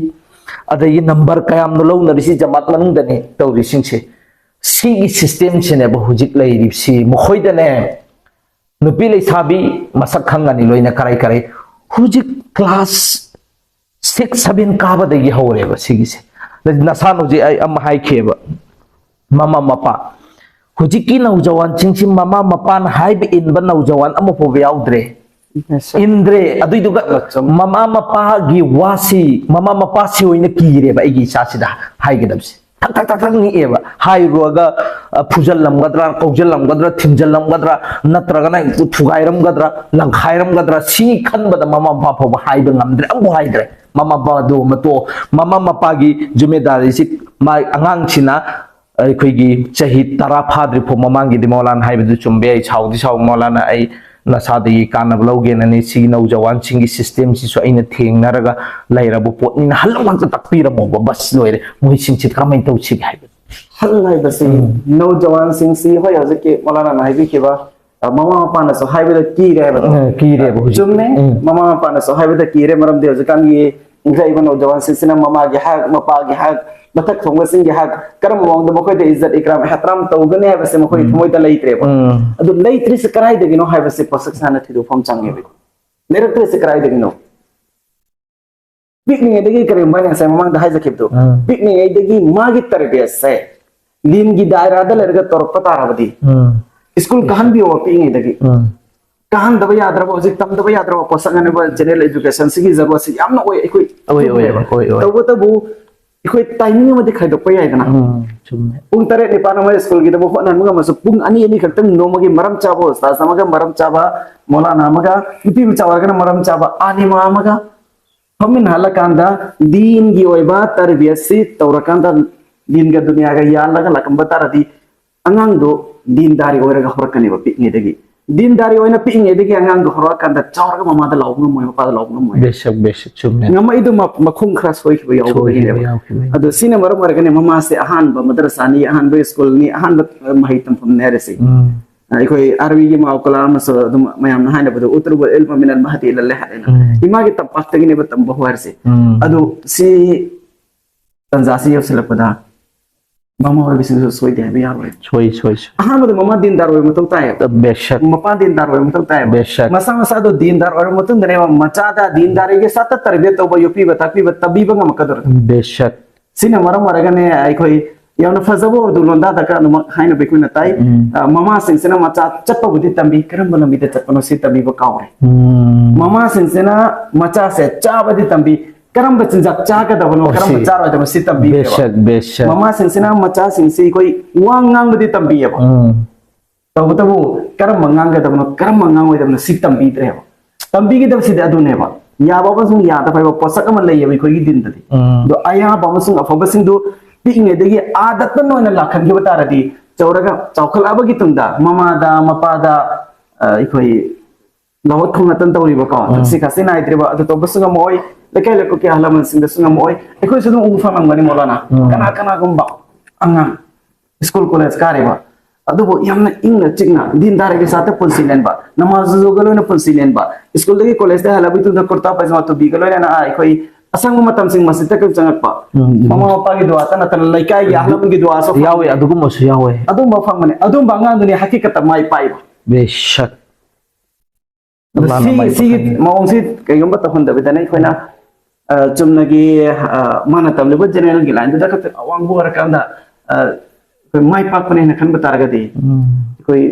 ꯑꯗꯒꯤ ꯅꯝꯕꯔ ꯀꯌꯥꯝꯅꯣ ꯂꯧꯅꯔꯤꯁꯤ, ꯖꯃꯥꯠ ꯃꯅꯨꯡꯗꯅꯤ ꯇꯧꯔꯤꯁꯤꯡꯁꯦ꯫ ꯁꯤꯒꯤ ꯁꯤꯁꯇꯦꯝꯁꯤꯅꯦꯕ ꯍꯧꯖꯤꯛ ꯂꯩꯔꯤꯕꯁꯤ꯫ ꯃꯈꯣꯏꯗꯅꯦ ꯅꯨꯄꯤ ꯂꯩꯁꯥꯕꯤ ꯃꯁꯛ ꯈꯪꯒꯅꯤ ꯂꯣꯏꯅ ꯀꯔꯥꯏ ꯀꯔꯥꯏ꯫ ꯍꯧꯖꯤꯛ ꯀ꯭ꯂꯥꯁ ꯁꯤꯛꯁ ꯁꯚꯦꯟ ꯀꯥꯕꯗꯒꯤ ꯍꯧꯔꯦꯕ ꯁꯤꯒꯤꯁꯦ꯫ ꯅꯁꯥꯅ ꯍꯧꯖꯤꯛ ꯑꯩ ꯑꯃ ꯍꯥꯏꯈꯤꯑꯕ, ꯃꯃꯥ ꯃꯄꯥ, ꯍꯧꯖꯤꯛꯀꯤ ꯅꯧꯖꯋꯥꯟꯁꯤꯡꯁꯤ ꯃꯃꯥ ꯃꯄꯥꯅ ꯍꯥꯏꯕ ꯏꯟꯕ ꯅꯧꯖꯋꯥꯟ ꯑꯃꯐꯥꯎꯕ ꯌꯥꯎꯗ꯭ꯔꯦ꯫ ꯏꯟꯗ꯭ꯔꯦ꯫ ꯑꯗꯨꯏꯗꯨꯒ ꯃꯃꯥ ꯃꯄꯥꯒꯤ ꯋꯥꯁꯤ ꯃꯃꯥ ꯃꯄꯥꯁꯤ ꯑꯣꯏꯅ ꯀꯤꯔꯦꯕ ꯑꯩꯒꯤ ꯏꯆꯥꯁꯤꯗ ꯍꯥꯏꯒꯗꯕꯁꯦ꯫ ꯊꯛ ꯊꯛ ꯊꯛ ꯊꯛ ꯅꯤꯛꯑꯦꯕ꯫ ꯍꯥꯏꯔꯨꯔꯒ, ꯑ, ꯐꯨꯖꯜꯂꯝꯒꯗ꯭ꯔꯥ, ꯀꯧꯖꯜꯂꯝꯒꯗ꯭ꯔꯥ, ꯊꯤꯟꯖꯜꯂꯝꯒꯗ꯭ꯔꯥ, ꯅꯠꯇ꯭ꯔꯒꯅ ꯊꯨꯒꯥꯏꯔꯝꯒꯗ꯭ꯔꯥ, ꯂꯪꯈꯥꯏꯔꯝꯒꯗ꯭ꯔꯥ, ꯁꯤ ꯈꯟꯕꯗ ꯃꯃꯥ ꯃꯄꯥ ꯐꯥꯎꯕ ꯍꯥꯏꯕ ꯉꯝꯗ꯭ꯔꯦ, ꯑꯃꯨꯛ ꯍꯥꯏꯗ꯭ꯔꯦ꯫ ꯃꯃꯥ ꯃꯄꯥꯗꯨ ꯑꯃ ꯇꯣꯛꯑꯣ, ꯃꯃꯥ ꯃꯄꯥꯒꯤ ꯖꯤꯝꯃꯦꯗꯥꯔꯤꯁꯤ, ꯃꯥ ꯑꯉꯥꯡꯁꯤꯅ ꯑꯩꯈꯣꯏꯒꯤ ꯆꯍꯤ ꯇꯔꯥ ꯐꯥꯗ꯭ꯔꯤ ꯐꯥꯎ ꯃꯃꯥꯡꯒꯤꯗꯤ ꯃꯧꯂꯥꯅ ꯍꯥꯏꯕꯗꯨ ꯆꯨꯝꯕ ꯌꯥꯏ, ꯁꯥꯎꯗꯤ ꯁꯥꯎ ꯃꯧꯂꯥꯅ, ꯑꯩ ꯅꯁꯥꯗꯒꯤ ꯀꯥꯟꯅꯕ ꯂꯧꯒꯦꯅꯅꯤ꯫ ꯁꯤꯒꯤ ꯅꯧꯖꯋꯥꯟꯁꯤꯡꯒꯤ ꯁꯤꯁꯇꯦꯝꯁꯤꯁꯨ ꯑꯩꯅ ꯊꯦꯡꯅꯔꯒ ꯂꯩꯔꯕ ꯄꯣꯠꯅꯤꯅ ꯍꯜꯂ ꯈꯛꯇ ꯇꯥꯛꯄꯤꯔꯝꯃꯣꯕ, ꯕꯁ ꯂꯣꯏꯔꯦ꯫ ꯃꯣꯏꯁꯤꯡꯁꯤ ꯀꯔꯝꯍꯥꯏꯅ ꯇꯧꯁꯤꯒꯦ ꯍꯥꯏꯕꯗꯣ꯫ ꯍꯜ ꯍꯥꯏꯕꯁꯤ ꯅꯧꯖꯋꯥꯟꯁꯤꯡꯁꯤ ꯍꯣꯏ ꯍꯧꯖꯤꯛꯀꯤ ꯃꯧꯂꯥꯅꯥꯅ ꯍꯥꯏꯕꯤꯈꯤꯕ, ꯑ, ꯃꯃꯥ ꯃꯄꯥꯅ ꯁꯨ ꯍꯥꯏꯕꯗ ꯀꯤꯔꯦ ꯍꯥꯏꯕꯗꯣ꯫ ꯎꯝ, ꯀꯤꯔꯦꯕ ꯍꯧꯖꯤꯛ꯫ ꯆꯨꯝꯃꯦ꯫ ꯎꯝ. ꯃꯃꯥ ꯃꯄꯥꯅꯁꯨ ꯍꯥꯏꯕꯗ ꯀꯤꯔꯦ, ꯃꯔꯝꯗꯤ ꯍꯧꯖꯤꯛꯀꯥꯟꯒꯤ ꯏꯟꯈꯠꯂꯛꯏꯕ ꯅꯧꯖꯋꯥꯟꯁꯤꯡꯁꯤꯅ ꯃꯃꯥꯒꯤ ꯍꯛ, ꯃꯄꯥꯒꯤ ꯍꯛ, ꯃꯊꯛ ꯊꯣꯡꯕꯁꯤꯡꯒꯤ ꯍꯛ, ꯀꯔꯝꯕ ꯃꯑꯣꯡꯗ ꯃꯈꯣꯏꯗ ꯏꯖꯠ ꯏꯀ꯭ꯔꯥꯝ ꯏꯍꯇꯔꯥꯝ ꯇꯧꯒꯅꯤ ꯍꯥꯏꯕꯁꯦ ꯃꯈꯣꯏꯒꯤ ꯊꯃꯣꯏꯗ ꯂꯩꯇ꯭ꯔꯦꯕ꯫ ꯎꯝ. ꯑꯗꯨ ꯂꯩꯇ꯭ꯔꯤꯁꯦ ꯀꯗꯥꯏꯗꯒꯤꯅꯣ ꯍꯥꯏꯕꯁꯦ ꯄꯣꯠꯁꯛ ꯁꯥꯅ ꯊꯤꯗꯣꯛꯐꯝ ꯆꯪꯉꯦꯕ꯫ ꯂꯩꯔꯛꯇ꯭ꯔꯤꯁꯦ ꯀꯗꯥꯏꯗꯒꯤꯅꯣ? ꯄꯤꯛꯂꯤꯉꯩꯗꯒꯤ, ꯀꯔꯤꯒꯨꯝꯕ ꯑꯩꯅ ꯉꯁꯥꯏ ꯃꯃꯥꯡꯗ ꯍꯥꯏꯖꯈꯤꯕꯗꯣ, ꯎꯝ. ꯄꯤꯛꯂꯤꯉꯩꯗꯒꯤ ꯃꯥꯒꯤ ꯇꯔꯕꯤꯌꯠꯁꯦ ꯂꯤꯟꯒꯤ ꯗꯥꯏꯔꯥꯗ ꯂꯩꯔꯒ ꯇꯧꯔꯛꯄ ꯇꯥꯔꯕꯗꯤ, ꯎꯝ. ꯁ꯭ꯀꯨꯜ ꯀꯥꯍꯟꯕꯤꯌꯣ ꯄꯤꯛꯂꯤꯉꯩꯗꯒꯤ꯫ ꯎꯝ. ꯀꯥꯍꯟꯗꯕ ꯌꯥꯗ꯭ꯔꯕ, ꯍꯧꯖꯤꯛ ꯇꯝꯗꯕ ꯌꯥꯗ꯭ꯔꯕ ꯄꯣꯠꯁꯛ ꯑꯅꯤꯕ ꯖꯦꯅꯔꯦꯜ ꯑꯦꯖꯨꯀꯦꯁꯟꯁꯤꯒꯤ ꯖꯔꯨꯔꯠꯁꯤ ꯌꯥꯝꯅ ꯑꯣꯏ ꯑꯩꯈꯣꯏ ꯑꯣꯏ, ꯑꯣꯏ, ꯆꯨꯝꯃꯦꯕ꯫ ꯑꯣꯏ, ꯑꯣꯏ. ꯇꯧꯕꯇꯕꯨ ꯑꯩꯈꯣꯏ ꯇꯥꯏꯃꯤꯡ ꯑꯃꯗꯤ ꯈꯥꯏꯗꯣꯛꯄ ꯌꯥꯏꯗꯅ꯫ ꯎꯝ, ꯆꯨꯝꯃꯦ. ꯄꯨꯡ ꯇꯔꯦꯠ ꯅꯤꯄꯥꯜ ꯑꯃ ꯁ꯭ꯀꯨꯜꯒꯤꯗꯃꯛ ꯍꯣꯠꯅꯍꯟꯕ ꯉꯝꯃꯁꯨ, ꯄꯨꯡ ꯑꯅꯤ ꯑꯅꯤ ꯈꯛꯇꯪ ꯅꯣꯡꯃꯒꯤ ꯃꯔꯝ ꯆꯥꯕ ꯎꯁꯇꯥꯖ ꯑꯃꯒ ꯃꯔꯝ ꯆꯥꯕ, ꯃꯧꯂꯥꯅꯥ ꯑꯃꯒ, ꯅꯨꯄꯤ ꯃꯆꯥ ꯑꯣꯏꯔꯒꯅ ꯃꯔꯝ ꯆꯥꯕ ꯑꯥꯂꯤꯃꯥ ꯑꯃꯒ ꯐꯝꯃꯤꯟꯅꯍꯜꯂꯀꯥꯟꯗ ꯗꯤꯟꯒꯤ ꯑꯣꯏꯕ ꯇꯔꯕꯤꯌꯠꯁꯤ ꯇꯧꯔꯀꯥꯟꯗ ꯗꯤꯟꯒ ꯗꯨꯅꯤꯌꯥꯒ ꯌꯥꯜꯂꯒ ꯂꯥꯛꯂꯝꯕ ꯇꯥꯔꯗꯤ ꯑꯉꯥꯡꯗꯣ ꯗꯤꯟꯗꯥꯔꯤ ꯑꯣꯏꯔꯒ ꯍꯧꯔꯛꯀꯅꯦꯕ ꯄꯤꯛꯂꯤꯉꯩꯗꯒꯤ꯫ ꯗꯤꯟꯗꯥꯔꯤ ꯑꯣꯏꯅ ꯄꯤꯛꯂꯤꯉꯩꯗꯒꯤ ꯑꯉꯥꯡꯗꯣ ꯍꯧꯔꯛꯑꯀꯥꯟꯗ ꯆꯥꯎꯔꯒ ꯃꯃꯥꯗ ꯂꯥꯎꯕ ꯉꯝꯃꯣꯏ, ꯃꯄꯥꯗ ꯂꯥꯎꯕ ꯉꯝꯃꯣꯏ꯫ ꯕꯦꯁꯛ, ꯕꯦꯁꯛ, ꯆꯨꯝꯃꯦ. ꯉꯝꯃꯛꯏꯗꯣ ꯃ-, ꯃꯈꯣꯡ ꯈꯔ ꯁꯣꯏꯈꯤꯕ ꯌꯥꯎꯕꯗꯒꯤꯅꯦꯕ꯫ ꯁꯣꯏꯈꯤꯕ ꯌꯥꯎꯈꯤꯕ. ꯑꯗꯣ ꯁꯤꯅ ꯃꯔꯝ ꯑꯣꯏꯔꯒꯅꯤ ꯃꯃꯥꯁꯦ ꯑꯍꯥꯟꯕ ꯃꯗꯔꯁꯥꯅꯤ, ꯑꯍꯥꯟꯕ ꯁ꯭ꯀꯨꯜꯅꯤ, ꯑꯍꯥꯟꯕ, ꯑ, ꯃꯍꯩ ꯇꯝꯐꯝꯅꯤ ꯍꯥꯏꯔꯤꯁꯦ꯫ ꯎꯝ. ꯑꯩꯈꯣꯏ ꯑꯥꯔꯃꯤꯒꯤ ꯃꯥꯎꯀꯂꯥ ꯑꯃꯁꯨ ꯑꯗꯨꯝ ꯃꯌꯥꯝꯅ ꯍꯥꯏꯅꯕꯗꯣ "ꯎꯇ꯭ꯔꯨꯕ ꯏꯜꯃ ꯃꯤꯅꯜ ꯃꯍꯗꯤ ꯏꯂꯜ ꯂꯍꯗ" ꯍꯥꯏꯅ꯫ ꯎꯝ. ꯏꯃꯥꯒꯤ ꯇꯝꯄꯥꯛꯇꯒꯤꯅꯦꯕ ꯇꯝꯕ ꯍꯧꯔꯤꯁꯦ꯫ ꯎꯝ. ꯑꯗꯨ ꯁꯤ ꯇꯟꯖꯥꯁꯤ ꯌꯧꯁꯤꯜꯂꯛꯄꯗ ꯃꯃꯥ ꯑꯣꯏꯕꯁꯤꯡꯁꯨ ꯁꯣꯏꯗꯦ ꯍꯥꯏꯕ ꯌꯥꯔꯣꯏ꯫ ꯁꯣꯏ, ꯁꯣꯏ, ꯁꯣꯏ. ꯑꯍꯥꯟꯕꯗ ꯃꯃꯥ ꯗꯤꯟꯗꯥꯔ ꯑꯣꯏꯕ ꯃꯊꯧ ꯇꯥꯏꯌꯦꯕ꯫ ꯕꯦꯁꯛ. ꯃꯄꯥ ꯗꯤꯟꯗꯥꯔ ꯑꯣꯏꯕ ꯃꯊꯧ ꯇꯥꯏꯌꯦꯕ꯫ ꯕꯦꯁꯛ. ꯃꯁꯥ ꯃꯁꯥꯗꯣ ꯗꯤꯟꯗꯥꯔ ꯑꯣꯏꯔꯕ ꯃꯇꯨꯡꯗꯅꯦꯕ ꯃꯆꯥꯗ ꯗꯤꯟꯗꯥꯔꯤꯒꯤ ꯁꯥꯠꯇ ꯇꯔꯕꯤꯌꯠ ꯇꯧꯕ, ꯌꯣꯛꯄꯤꯕ, ꯇꯥꯛꯄꯤꯕ, ꯇꯝꯕꯤꯕ ꯉꯝꯃꯛꯀꯗꯧꯔꯤꯕ꯫ ꯕꯦꯁꯛ. ꯁꯤꯅ ꯃꯔꯝ ꯑꯣꯏꯔꯒꯅꯦ ꯑꯩꯈꯣꯏ ꯌꯥꯝꯅ ꯐꯖꯕ ꯎꯔꯗꯨ ꯂꯣꯟꯗꯥꯗꯒ ꯑꯗꯨꯃꯛ ꯍꯥꯏꯅꯕ ꯑꯩꯈꯣꯏꯅ ꯇꯥꯏ꯫ ꯎꯝ. ꯑ, ꯃꯃꯥꯁꯤꯡꯁꯤꯅ ꯃꯆꯥ ꯆꯠꯄꯕꯨꯗꯤ ꯇꯝꯕꯤ, ꯀꯔꯝꯕ ꯂꯝꯕꯤꯗ ꯆꯠꯄꯅꯣ ꯁꯤ ꯇꯝꯕꯤꯕ ꯀꯥꯎꯔꯦ꯫ ꯎꯝ. ꯃꯃꯥꯁꯤꯡꯁꯤꯅ ꯃꯆꯥꯁꯦ ꯆꯥꯕꯗꯤ ꯇꯝꯕꯤ, ꯀꯔꯝꯕ ꯆꯤꯟꯖꯥꯛ ꯆꯥꯒꯗꯕꯅꯣ, ꯑꯣ, ꯀꯔꯝꯕ ꯁꯤ. ꯆꯥꯔꯣꯏꯗꯕꯅꯣ ꯁꯤ ꯇꯝꯕꯤꯗꯦꯕ꯫ ꯕꯦꯁꯛ, ꯕꯦꯁꯛ. ꯃꯃꯥꯁꯤꯡꯁꯤꯅ ꯃꯆꯥꯁꯤꯡꯁꯤ ꯑꯩꯈꯣꯏ ꯋꯥ ꯉꯥꯡꯕꯗꯤ ꯇꯝꯕꯤꯌꯦꯕ꯫ ꯎꯝ. ꯇꯧꯕꯇꯕꯨ ꯀꯔꯝꯕ ꯉꯥꯡꯒꯗꯕꯅꯣ, ꯀꯔꯝꯕ ꯉꯥꯡꯉꯣꯏꯗꯕꯅꯣ ꯁꯤ ꯇꯝꯕꯤꯗ꯭ꯔꯦꯕ꯫ ꯇꯝꯕꯤꯒꯗꯕꯁꯤꯗꯤ ꯑꯗꯨꯅꯦꯕ꯫ ꯌꯥꯕ ꯑꯃꯁꯨꯡ ꯌꯥꯗꯕ ꯍꯥꯏꯕ ꯄꯣꯠꯁꯛ ꯑꯃ ꯂꯩꯌꯦꯕ ꯑꯩꯈꯣꯏꯒꯤ ꯗꯤꯟꯗꯗꯤ꯫ ꯎꯝ꯫ ꯑꯗꯣ ꯑꯌꯥꯕ ꯑꯃꯁꯨꯡ ꯑꯐꯕꯁꯤꯡꯗꯨ ꯄꯤꯛꯏꯉꯩꯗꯒꯤ ꯑꯥꯗꯠꯇ ꯑꯣꯏꯅ ꯂꯥꯛꯍꯟꯈꯤꯕ ꯇꯥꯔꯗꯤ, ꯆꯥꯎꯔꯒ ꯆꯥꯎꯈꯠꯂꯛꯑꯕꯒꯤ ꯇꯨꯡꯗ ꯃꯃꯥꯗ ꯃꯄꯥꯗ, ꯑ, ꯑꯩꯈꯣꯏ ꯂꯧꯍꯠ ꯈꯣꯝꯅꯠꯇꯅ ꯇꯧꯔꯤꯕꯀꯣ, ꯎꯝ꯫ ꯊꯛꯁꯤ ꯈꯥꯁꯤ ꯅꯥꯏꯗ꯭ꯔꯤꯕ, ꯑꯗꯨ ꯇꯧꯕꯁꯨ ꯉꯝꯃꯛꯑꯣꯏ, ꯂꯩꯀꯥꯏ ꯂꯩꯀꯨꯞꯀꯤ ꯑꯍꯜ ꯂꯃꯟꯁꯤꯡꯗꯁꯨ ꯉꯝꯃꯛꯑꯣꯏ, ꯑꯩꯈꯣꯏꯁꯨ ꯑꯗꯨꯝ ꯎꯕ ꯐꯪꯂꯝꯒꯅꯤ ꯃꯧꯂꯥꯅ꯫ ꯎꯝ꯫ ꯀꯅꯥ ꯀꯅꯥꯒꯨꯝꯕ ꯑꯉꯥꯡ ꯁ꯭ꯀꯨꯜ ꯀꯣꯂꯦꯖ ꯀꯥꯔꯤꯕ, ꯑꯗꯨꯕꯨ ꯌꯥꯝꯅ ꯏꯪꯅ ꯆꯤꯛꯅ ꯗꯤꯟꯗꯥꯔꯒꯤ ꯁꯥꯠꯇ ꯄꯨꯟꯁꯤ ꯂꯦꯟꯕ, ꯅꯃꯥꯖ ꯋꯨꯖꯨꯒ ꯂꯣꯏꯅ ꯄꯨꯟꯁꯤ ꯂꯦꯟꯕ, ꯁ꯭ꯀꯨꯜꯗꯒꯤ ꯀꯣꯂꯦꯖꯇ ꯍꯜꯂꯛꯄꯒꯤ ꯇꯨꯡꯗ ꯀꯨꯔꯇꯥ ꯄꯥꯏꯖꯃꯥ ꯇꯨꯕꯤꯒ ꯂꯣꯏꯅꯅ ꯑꯩꯈꯣꯏ ꯑꯁꯪꯕ ꯃꯇꯝꯁꯤꯡ ꯃꯁꯖꯤꯗꯇ ꯆꯪꯉꯛꯄ, ꯎꯝ, ꯎꯝ꯫ ꯃꯃꯥ ꯃꯄꯥꯒꯤ ꯗꯨꯋꯥꯇ ꯅꯠꯇꯅ ꯂꯩꯀꯥꯏꯒꯤ ꯑꯍꯜ ꯂꯃꯟꯒꯤ ꯗꯨꯋꯥꯁꯨ ꯐꯪꯕ꯫ ꯌꯥꯎꯋꯦ, ꯑꯗꯨꯒꯨꯝꯕꯁꯨ ꯌꯥꯎꯋꯦ꯫ ꯑꯗꯨꯝꯕ ꯐꯪꯕꯅꯦ꯫ ꯑꯗꯨꯝꯕ ꯑꯉꯥꯡꯗꯨꯅꯤ ꯍꯥꯀꯤꯀꯠꯇ ꯃꯥꯏ ꯄꯥꯛꯏꯕ꯫ ꯕꯦꯁꯛ꯫ ꯑꯗꯣ ꯃꯥꯅ ꯁꯤ-, ꯃꯥꯏ ꯁꯤꯒꯤ ꯄꯥꯛꯀꯅꯤ꯫ ꯃꯑꯣꯡꯁꯤ ꯀꯩꯒꯨꯝꯕ ꯇꯧꯍꯟꯗꯕꯤꯗꯅ ꯑꯩꯈꯣꯏꯅ, ꯑ, ꯆꯨꯝꯅꯒꯤ, ꯑ, ꯃꯥꯅ ꯇꯝꯂꯤꯕ ꯖꯦꯅꯦꯔꯦꯜꯒꯤ ꯂꯥꯏꯟꯗꯨꯗ ꯈꯛꯇ ꯑꯋꯥꯡꯕ ꯑꯣꯏꯔꯀꯥꯟꯗ, ꯑ, ꯑꯩꯈꯣꯏ ꯃꯥꯏ ꯄꯥꯛꯄꯅꯦꯅ ꯈꯟꯕ ꯇꯥꯔꯒꯗꯤ, ꯎꯝ꯫ ꯑꯩꯈꯣꯏ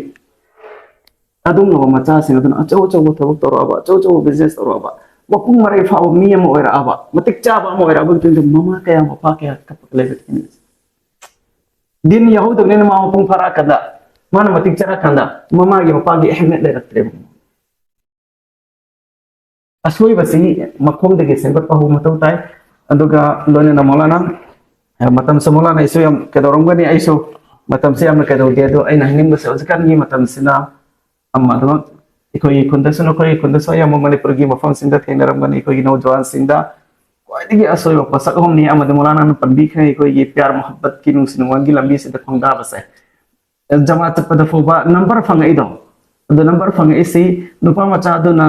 ꯑꯗꯨꯒꯨꯝꯂꯕ ꯃꯆꯥꯁꯤꯡ ꯑꯗꯨꯅ ꯑꯆꯧ ꯑꯆꯧꯕ ꯊꯕꯛ ꯇꯧꯔꯛꯑꯕ, ꯑꯆꯧ ꯑꯆꯧꯕ ꯕꯤꯖꯤꯅꯦꯁ ꯇꯧꯔꯛꯑꯕ, ꯃꯄꯨꯡ ꯃꯔꯩ ꯐꯥꯕ ꯃꯤ ꯑꯃ ꯑꯣꯏꯔꯛꯑꯕ, ꯃꯇꯤꯛ ꯆꯥꯕ ꯑꯃ ꯑꯣꯏꯔꯛꯑꯕ ꯃꯇꯨꯡꯗ ꯃꯃꯥ ꯀꯌꯥ ꯃꯄꯥ ꯀꯌꯥ ꯀꯞꯄꯒ ꯂꯩꯕ ꯊꯦꯡꯅꯩ꯫ ꯗꯤꯟ ꯌꯥꯎꯍꯧꯗꯕꯅꯤꯅ ꯃꯥ ꯃꯄꯨꯡ ꯐꯥꯔꯛꯑꯀꯥꯟꯗ, ꯃꯥꯅ ꯃꯇꯤꯛ ꯆꯥꯔꯀꯥꯟꯗ ꯃꯃꯥꯒꯤ ꯃꯄꯥꯒꯤ ꯑꯍꯦꯟꯃꯦꯠ ꯂꯩꯔꯛꯇ꯭ꯔꯦꯕ꯫ ꯑꯁꯣꯏꯕꯁꯤ ꯃꯈꯣꯡꯗꯒꯤ ꯁꯦꯝꯒꯠꯄ ꯍꯧꯕ ꯃꯊꯧ ꯇꯥꯏ꯫ ꯑꯗꯨꯒ ꯂꯣꯏꯅꯅ ꯃꯧꯂꯥꯅ, ꯃꯇꯝꯁꯨ ꯃꯧꯂꯥꯅ ꯑꯩꯁꯨ ꯌꯥꯝ ꯀꯩꯗꯧꯔꯝꯒꯅꯤ, ꯑꯩꯁꯨ ꯃꯇꯝꯁꯦ ꯌꯥꯝꯅ ꯀꯩꯗꯧꯗꯦ꯫ ꯑꯗꯣ ꯑꯩꯅ ꯍꯥꯏꯅꯤꯡꯕꯁꯦ ꯍꯧꯖꯤꯛꯀꯥꯟꯒꯤ ꯃꯇꯝꯁꯤꯅ ꯑꯃ ꯑꯗꯨꯃꯛ ꯑꯩꯈꯣꯏꯒꯤ ꯈꯨꯟꯗꯁꯨ, ꯅꯈꯣꯏꯒꯤ ꯈꯨꯟꯗꯁꯨ ꯑꯌꯥꯝꯕ ꯃꯅꯤꯄꯨꯔꯒꯤ ꯃꯐꯝꯁꯤꯡꯗ ꯊꯦꯡꯅꯔꯝꯒꯅꯤ, ꯑꯩꯈꯣꯏꯒꯤ ꯅꯧꯖꯋꯥꯟꯁꯤꯡꯗ ꯈ꯭ꯋꯥꯏꯗꯒꯤ ꯑꯁꯣꯏꯕ ꯄꯣꯠꯁꯛ ꯑꯍꯨꯝꯅꯤ꯫ ꯑꯃꯗꯤ ꯃꯧꯂꯥꯅꯥꯅ ꯄꯟꯕꯤꯈ꯭ꯔꯦ, ꯑꯩꯈꯣꯏꯒꯤ ꯄ꯭ꯌꯥꯔ ꯃꯣꯍꯕꯠꯀꯤ ꯅꯨꯡꯁꯤ ꯅꯨꯡꯉꯣꯟꯒꯤ ꯂꯝꯕꯤꯁꯤꯗ ꯈꯣꯡꯗꯥꯕꯁꯦ꯫ ꯖꯃꯥ ꯆꯠꯄꯗ ꯐꯥꯎꯕ ꯅꯝꯕꯔ ꯐꯪꯉꯛꯏꯗꯣ, ꯑꯗꯣ ꯅꯝꯕꯔ ꯐꯪꯉꯛꯏꯁꯤ ꯅꯨꯄꯥ ꯃꯆꯥ ꯑꯗꯨꯅ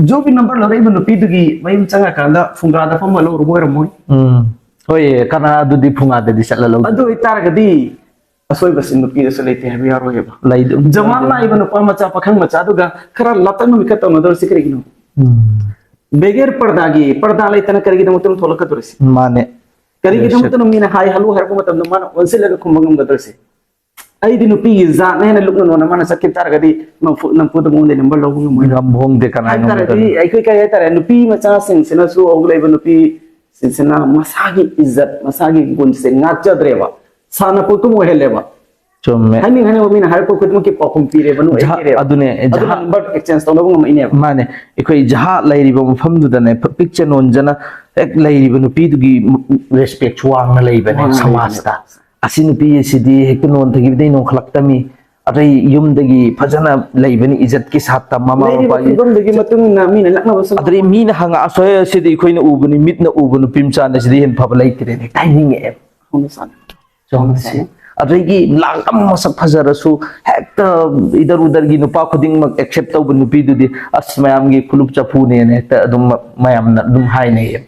ꯖꯣꯕꯤ ꯅꯝꯕꯔ ꯂꯧꯔꯛꯏꯕ ꯅꯨꯄꯤꯗꯨꯒꯤ ꯃꯌꯨꯝ ꯆꯪꯉꯀꯥꯟꯗ ꯐꯨꯡꯒꯥꯗ ꯐꯝꯃ ꯂꯧꯔꯨꯕ ꯑꯣꯏꯔꯝꯃꯣꯏ꯫ ꯎꯝ꯫ ꯍꯣꯏ, ꯀꯅꯥ ꯑꯗꯨꯗꯤ ꯐꯨꯡꯒꯥꯗꯗꯤ ꯆꯠꯂ ꯂꯧ? ꯑꯗꯨ ꯑꯣꯏꯇꯥꯔꯒꯗꯤ ꯑꯁꯣꯏꯕꯁꯤ ꯅꯨꯄꯤꯗꯁꯨ ꯂꯩꯇꯦ ꯍꯥꯏꯕ ꯌꯥꯔꯣꯏꯕ꯫ ꯂꯩ-, ꯖꯃꯥꯟ ꯂꯥꯛꯏꯕ ꯅꯨꯄꯥ ꯃꯆꯥ, ꯄꯥꯈꯪ ꯃꯆꯥ ꯑꯗꯨꯒ ꯈꯔ ꯂꯥꯞꯇꯛꯅ ꯃꯤꯈꯠ ꯇꯧꯅꯗꯧꯔꯤꯁꯤ ꯀꯔꯤꯒꯤꯅꯣ? ꯎꯝ꯫ ꯕꯦꯒꯦꯔ ꯄꯔꯗꯥꯒꯤ, ꯄꯔꯗꯥ ꯂꯩꯇꯅ ꯀꯔꯤꯒꯤꯗꯃꯛꯇꯅꯣ ꯊꯣꯛꯂꯛꯀꯗꯧꯔꯤꯁꯤ? ꯃꯥꯅꯦ꯫ ꯀꯔꯤꯒꯤꯗꯃꯛꯇꯅꯣ ꯃꯤꯅ ꯍꯥꯏ ꯍꯜꯂꯨ ꯍꯥꯏꯔꯛꯄ ꯃꯇꯝꯗ ꯃꯥꯅ ꯑꯣꯟꯁꯤꯜꯂꯒ ꯈꯨꯝꯕ ꯉꯝꯒꯗꯧꯔꯤꯁꯤ? ꯑꯩꯗꯤ ꯅꯨꯄꯤꯒꯤ ꯖꯥꯠꯅꯦ ꯍꯥꯏꯅ ꯂꯨꯛꯅ ꯅꯣꯟꯅ ꯃꯥꯅ ꯆꯠꯈꯤꯕ ꯇꯥꯔꯒꯗꯤ ꯅꯝꯐꯨ-, ꯅꯝꯐꯨꯗ ꯃꯉꯣꯟꯗ ꯅꯝꯕꯔ ꯂꯧꯕ ꯉꯝꯃꯣꯏ꯫ ꯉꯝꯍꯣꯡꯗꯦ, ꯀꯅꯥ ꯍꯥꯏ ꯇꯥꯔꯗꯤ ꯉꯝꯒꯗꯣꯔꯤ? ꯑꯩꯈꯣꯏ ꯀꯔꯤ ꯍꯥꯏ ꯇꯥꯔꯦ, ꯅꯨꯄꯤ ꯃꯆꯥꯁꯤꯡꯁꯤꯅꯁꯨ, ꯍꯧꯒꯠꯂꯛꯏꯕ ꯅꯨꯄꯤꯁꯤꯡꯁꯤꯅ ꯃꯁꯥꯒꯤ ꯏꯖꯠ, ꯃꯁꯥꯒꯤ ꯒꯨꯟꯁꯦ ꯉꯥꯛꯆꯗ꯭ꯔꯦꯕ, ꯁꯥꯟꯅ ꯄꯣꯠꯇꯨꯝ ꯑꯣꯏꯍꯜꯂꯦꯕ꯫ ꯆꯨꯝꯃꯦ꯫ ꯍꯥꯏꯅꯤꯡ ꯍꯥꯏꯅꯤꯡꯕ ꯃꯤꯅ ꯍꯥꯏꯔꯛꯄ ꯈꯨꯗꯤꯡꯃꯛꯀꯤ ꯄꯥꯎꯈꯨꯝ ꯄꯤꯔꯦꯕ, ꯅꯣꯏ ꯖꯍꯥ- ꯄꯤꯔꯦꯕ꯫ ꯑꯗꯨꯅꯦ, ꯑꯗꯨꯅ ꯖꯍꯥ- ꯅꯝꯕꯔ ꯑꯦꯛꯁꯆꯦꯟꯖ ꯇꯧꯅꯕ ꯉꯝꯃꯛꯏꯅꯦꯕ꯫ ꯃꯥꯅꯦ꯫ ꯑꯩꯈꯣꯏ ꯖꯍꯥ ꯂꯩꯔꯤꯕ ꯃꯐꯝꯗꯨꯗꯅꯦ, ꯐ- ꯄꯤꯛꯆ ꯅꯣꯟꯖꯅ ꯍꯦꯛ ꯂꯩꯔꯤꯕ ꯅꯨꯄꯤꯗꯨꯒꯤ ꯔꯦꯁꯄꯦꯛꯁꯨ ꯋꯥꯡꯅ ꯂꯩꯕꯅꯦ ꯋꯥꯡꯅ ꯁꯃꯥꯖꯇ꯫ ꯑꯁꯤ ꯅꯨꯄꯤ ꯑꯁꯤꯗꯤ ꯍꯦꯛꯇ ꯅꯣꯟꯊꯈꯤꯕꯗꯩ ꯅꯣꯟꯈꯠꯂꯛꯇꯃꯤ, ꯑꯗꯩ ꯌꯨꯝꯗꯒꯤ ꯐꯖꯅ ꯂꯩꯕꯅꯤ, ꯏꯖꯠꯀꯤ ꯁꯥꯠꯇ ꯃꯃꯥ ꯂꯩꯔꯤꯕ ꯃꯄꯥꯒꯤ ꯐꯤꯕꯝꯗꯒꯤ ꯃꯇꯨꯡ ꯏꯟꯅ ꯃꯤꯅ ꯂꯛꯅꯕꯁꯨ ꯑꯗꯩ ꯃꯤꯅ ꯍꯪꯉꯛꯑꯁꯨ, "ꯑꯦ, ꯁꯤꯗꯤ ꯑꯩꯈꯣꯏꯅ ꯎꯕꯅꯤ, ꯃꯤꯠꯅ ꯎꯕ ꯅꯨꯄꯤ ꯃꯆꯥꯅ ꯁꯤꯗꯤ ꯍꯦꯟꯅ ꯐꯕ ꯂꯩꯇ꯭ꯔꯦꯅ" ꯍꯦꯛꯇ ꯍꯥꯏꯅꯤꯡꯉꯛꯑꯦꯕ꯫ ꯍꯧꯅ ꯁꯥꯅꯤ꯫ ꯆꯨꯝꯃꯦ꯫ ꯑꯗꯒꯤ ꯂꯥꯛ ꯑꯃ ꯃꯁꯛ ꯐꯖꯔꯁꯨ ꯍꯦꯛꯇ ꯏꯗꯔ ꯎꯗꯔꯒꯤ ꯅꯨꯄꯥ ꯈꯨꯗꯤꯡꯃꯛ ꯑꯦꯛꯁꯦꯞ ꯇꯧꯕ ꯅꯨꯄꯤꯗꯨꯗꯤ ꯑꯁ ꯃꯌꯥꯝꯒꯤ ꯈꯨꯂꯨꯞ ꯆꯐꯨꯅꯦꯅ ꯍꯦꯛꯇ ꯑꯗꯨꯝ ꯃꯌꯥꯝꯅ ꯑꯗꯨꯝ ꯍꯥꯏꯅꯩꯌꯦ꯫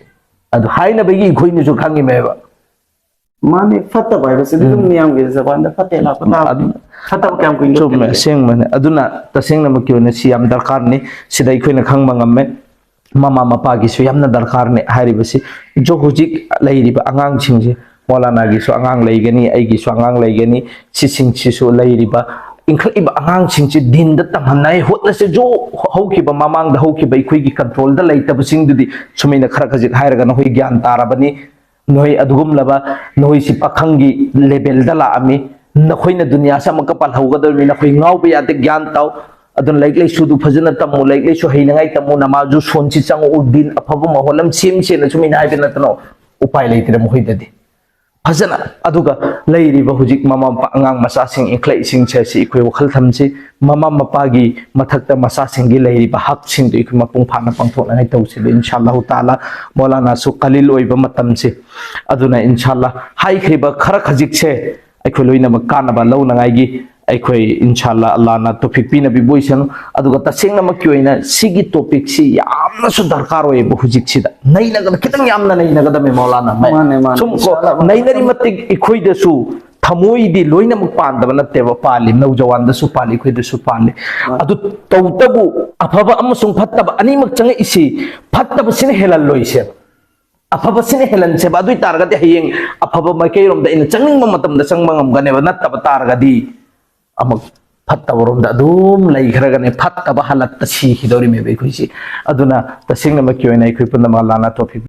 ꯑꯗꯨ ꯍꯥꯏꯅꯕꯒꯤ ꯑꯩꯈꯣꯏꯅꯁꯨ ꯈꯪꯉꯤꯃꯦꯕ꯫ ꯃꯥꯅꯦ, ꯐꯠꯇꯕ ꯍꯥꯏꯕꯁꯤꯗꯤ ꯑꯗꯨꯝ ꯃꯤꯌꯥꯝꯒꯤ ꯖꯕꯥꯟꯗ ꯐꯠꯇꯦ ꯂꯥꯛꯄ ꯇꯥꯕꯅꯤ꯫ ꯑꯗꯨ- ꯐꯠꯇꯕ ꯀꯌꯥꯝ ꯀꯨꯏꯅ ꯆꯨꯝꯃꯦ, ꯂꯣꯠꯀꯅꯤ? ꯑꯁꯦꯡꯕꯅꯦ꯫ ꯑꯗꯨꯅ ꯇꯁꯦꯡꯅꯃꯛꯀꯤ ꯑꯣꯏꯅ ꯁꯤ ꯌꯥꯝ ꯗꯔꯀꯥꯔꯅꯤ, ꯁꯤꯗ ꯑꯩꯈꯣꯏꯅ ꯈꯪꯕ ꯉꯝꯃꯦ꯫ ꯃꯃꯥ ꯃꯄꯥꯒꯤꯁꯨ ꯌꯥꯝꯅ ꯗꯔꯀꯥꯔꯅꯤ ꯍꯥꯏꯔꯤꯕꯁꯤ꯫ ꯖꯣ ꯍꯧꯖꯤꯛ ꯂꯩꯔꯤꯕ ꯑꯉꯥꯡꯁꯤꯡꯁꯦ, ꯃꯣꯂꯥꯅꯥꯒꯤꯁꯨ ꯑꯉꯥꯡ ꯂꯩꯒꯅꯤ, ꯑꯩꯒꯤꯁꯨ ꯑꯉꯥꯡ ꯂꯩꯒꯅꯤ, ꯁꯤꯁꯤꯡꯁꯤꯁꯨ ꯂꯩꯔꯤꯕ ꯏꯟꯈꯠꯂꯤꯕ ꯑꯉꯥꯡꯁꯤꯡꯁꯤ ꯗꯤꯟꯗ ꯇꯝꯍꯟꯅꯉꯥꯏ ꯍꯣꯠꯅꯁꯦ꯫ ꯖꯣ ꯍꯧꯈꯤꯕ, ꯃꯃꯥꯡꯗ ꯍꯧꯈꯤꯕ ꯑꯩꯈꯣꯏꯒꯤ ꯀꯟꯇ꯭ꯔꯣꯜꯗ ꯂꯩꯇꯕꯁꯤꯡꯗꯨꯗꯤ ꯁꯨꯃꯥꯏꯅ ꯈꯔ ꯈꯖꯤꯛ ꯍꯥꯏꯔꯒ ꯅꯈꯣꯏ ꯒ꯭ꯌꯥꯟ ꯇꯥꯔꯕꯅꯤ꯫ ꯅꯈꯣꯏ ꯑꯗꯨꯒꯨꯝꯂꯕ, ꯅꯈꯣꯏꯁꯤ ꯄꯥꯈꯪꯒꯤ ꯂꯦꯚꯦꯜꯗ ꯂꯥꯛꯑꯝꯃꯤ꯫ ꯅꯈꯣꯏꯅ ꯗꯨꯅꯤꯌꯥꯁꯤ ꯑꯃꯨꯛꯀ ꯄꯥꯜꯍꯧꯒꯗꯧꯔꯤꯕꯅꯤ꯫ ꯅꯈꯣꯏ ꯉꯥꯎꯕ ꯌꯥꯗꯦ, ꯒ꯭ꯌꯥꯟ ꯇꯥꯎ꯫ ꯑꯗꯨꯅ ꯂꯥꯏꯔꯤꯛ ꯂꯥꯏꯁꯨꯗꯨ ꯐꯖꯅ ꯇꯝꯃꯨ, ꯂꯥꯏꯔꯤꯛ ꯂꯥꯏꯁꯨ ꯍꯩꯅꯉꯥꯏ ꯇꯝꯃꯨ, ꯅꯃꯥꯖꯨ ꯁꯣꯟꯁꯤ ꯆꯪꯉꯛꯎ, ꯗꯤꯟ ꯑꯐꯕ ꯃꯍꯣꯜ ꯑꯃ ꯁꯦꯝꯁꯦꯅ ꯁꯨꯃꯥꯏꯅ ꯍꯥꯏꯕ ꯅꯠꯇꯅ ꯎꯄꯥꯏ ꯂꯩꯇ꯭ꯔꯦ ꯃꯈꯣꯏꯗꯗꯤ꯫ ꯐꯖꯅ, ꯑꯗꯨꯒ ꯂꯩꯔꯤꯕ ꯍꯧꯖꯤꯛ ꯃꯃꯥ ꯃꯄꯥ ꯑꯉꯥꯡ ꯃꯆꯥꯁꯤꯡ ꯏꯟꯈꯠꯂꯛꯏꯁꯤꯡꯁꯦ ꯁꯤ ꯑꯩꯈꯣꯏ ꯋꯥꯈꯜ ꯊꯝꯁꯤ꯫ ꯃꯃꯥ ꯃꯄꯥꯒꯤ ꯃꯊꯛꯇ ꯃꯆꯥꯁꯤꯡꯒꯤ ꯂꯩꯔꯤꯕ ꯍꯛꯁꯤꯡꯗꯨ ꯑꯩꯈꯣꯏ ꯃꯄꯨꯡ ꯐꯥꯅ ꯄꯥꯡꯊꯣꯛꯅꯉꯥꯏ ꯇꯧꯁꯤꯕ, ꯏꯟꯁꯥ ꯑꯜꯂꯥꯍꯨ ꯇꯥꯂꯥ꯫ ꯃꯣꯂꯥꯅꯥꯁꯨ ꯀꯂꯤꯜ ꯑꯣꯏꯕ ꯃꯇꯝꯁꯦ, ꯑꯗꯨꯅ ꯏꯟꯁꯥ ꯑꯜꯂꯥ ꯍꯥꯏꯈ꯭ꯔꯤꯕ ꯈꯔ ꯈꯖꯤꯛꯁꯦ ꯑꯩꯈꯣꯏ ꯂꯣꯏꯅꯃꯛ ꯀꯥꯟꯅꯕ ꯂꯧꯅꯉꯥꯏꯒꯤ ꯑꯩꯈꯣꯏ ꯏꯟꯁꯥ ꯑꯜꯂꯥ, ꯑꯜꯂꯥꯅ ꯇꯧꯐꯤꯛ ꯄꯤꯅꯕꯤꯕ ꯑꯣꯏꯁꯅꯨ꯫ ꯑꯗꯨꯒ ꯇꯁꯦꯡꯅꯃꯛꯀꯤ ꯑꯣꯏꯅ ꯁꯤꯒꯤ ꯇꯣꯄꯤꯛꯁꯤ ꯌꯥꯝꯅꯁꯨ ꯗꯔꯀꯥꯔ ꯑꯣꯏꯌꯦꯕ ꯍꯧꯖꯤꯛꯁꯤꯗ꯫ ꯅꯩꯅꯒꯗ-, ꯈꯤꯇꯪ ꯌꯥꯝꯅ ꯅꯩꯅꯒꯗꯕꯅꯤ ꯃꯧꯂꯥꯅꯥ꯫ ꯃꯥꯅꯦ, ꯃꯥꯅꯦ꯫ ꯁꯨꯝ ꯀꯣ, ꯏꯟꯁꯥ ꯑꯜꯂꯥ꯫ ꯅꯩꯅꯔꯤ ꯃꯇꯤꯛ ꯑꯩꯈꯣꯏꯗꯁꯨ ꯊꯃꯣꯏꯗꯤ ꯂꯣꯏꯅꯃꯛ ꯄꯥꯟꯗꯕ ꯅꯠꯇꯦꯕ, ꯄꯥꯜꯂꯤ, ꯅꯧꯖꯋꯥꯟꯗꯁꯨ ꯄꯥꯜꯂꯤ, ꯑꯩꯈꯣꯏꯗꯁꯨ ꯄꯥꯜꯂꯤ꯫ ꯑꯗꯨ ꯇꯧꯕꯇꯕꯨ ꯑꯐꯕ ꯑꯃꯁꯨꯡ ꯐꯠꯇꯕ ꯑꯅꯤꯃꯛ ꯆꯪꯉꯛꯏꯁꯤ, ꯐꯠꯇꯕꯁꯤꯅ ꯍꯦꯜꯍꯜꯂꯣꯏꯁꯦ꯫ ꯑꯐꯕꯁꯤꯅ ꯍꯦꯜꯍꯟꯁꯦꯕ꯫ ꯑꯗꯨ ꯑꯣꯏ ꯇꯥꯔꯒꯗꯤ ꯍꯌꯦꯡ ꯑꯐꯕ ꯃꯥꯏꯀꯩꯔꯣꯝꯗ ꯑꯩꯅ ꯆꯪꯅꯤꯡꯕ ꯃꯇꯝꯗ ꯆꯪꯕ ꯉꯝꯒꯅꯦꯕ꯫ ꯅꯠꯇꯕ ꯇꯥꯔꯒꯗꯤ ꯑꯃꯨꯛ ꯐꯠꯇꯕꯔꯣꯝꯗ ꯑꯗꯨꯝ ꯂꯩꯈ꯭ꯔꯒꯅꯦ, ꯐꯠꯇꯕ ꯍꯜꯂꯛꯇ ꯁꯤꯈꯤꯗꯧꯔꯤꯃꯦꯕ ꯑꯩꯈꯣꯏꯁꯤ꯫ ꯑꯗꯨꯅ ꯇꯁꯦꯡꯅꯃꯛꯀꯤ ꯑꯣꯏꯅ ꯑꯩꯈꯣꯏ ꯄꯨꯝꯅꯃꯛ ꯑꯜꯂꯥꯅ ꯇꯣꯐꯤꯛ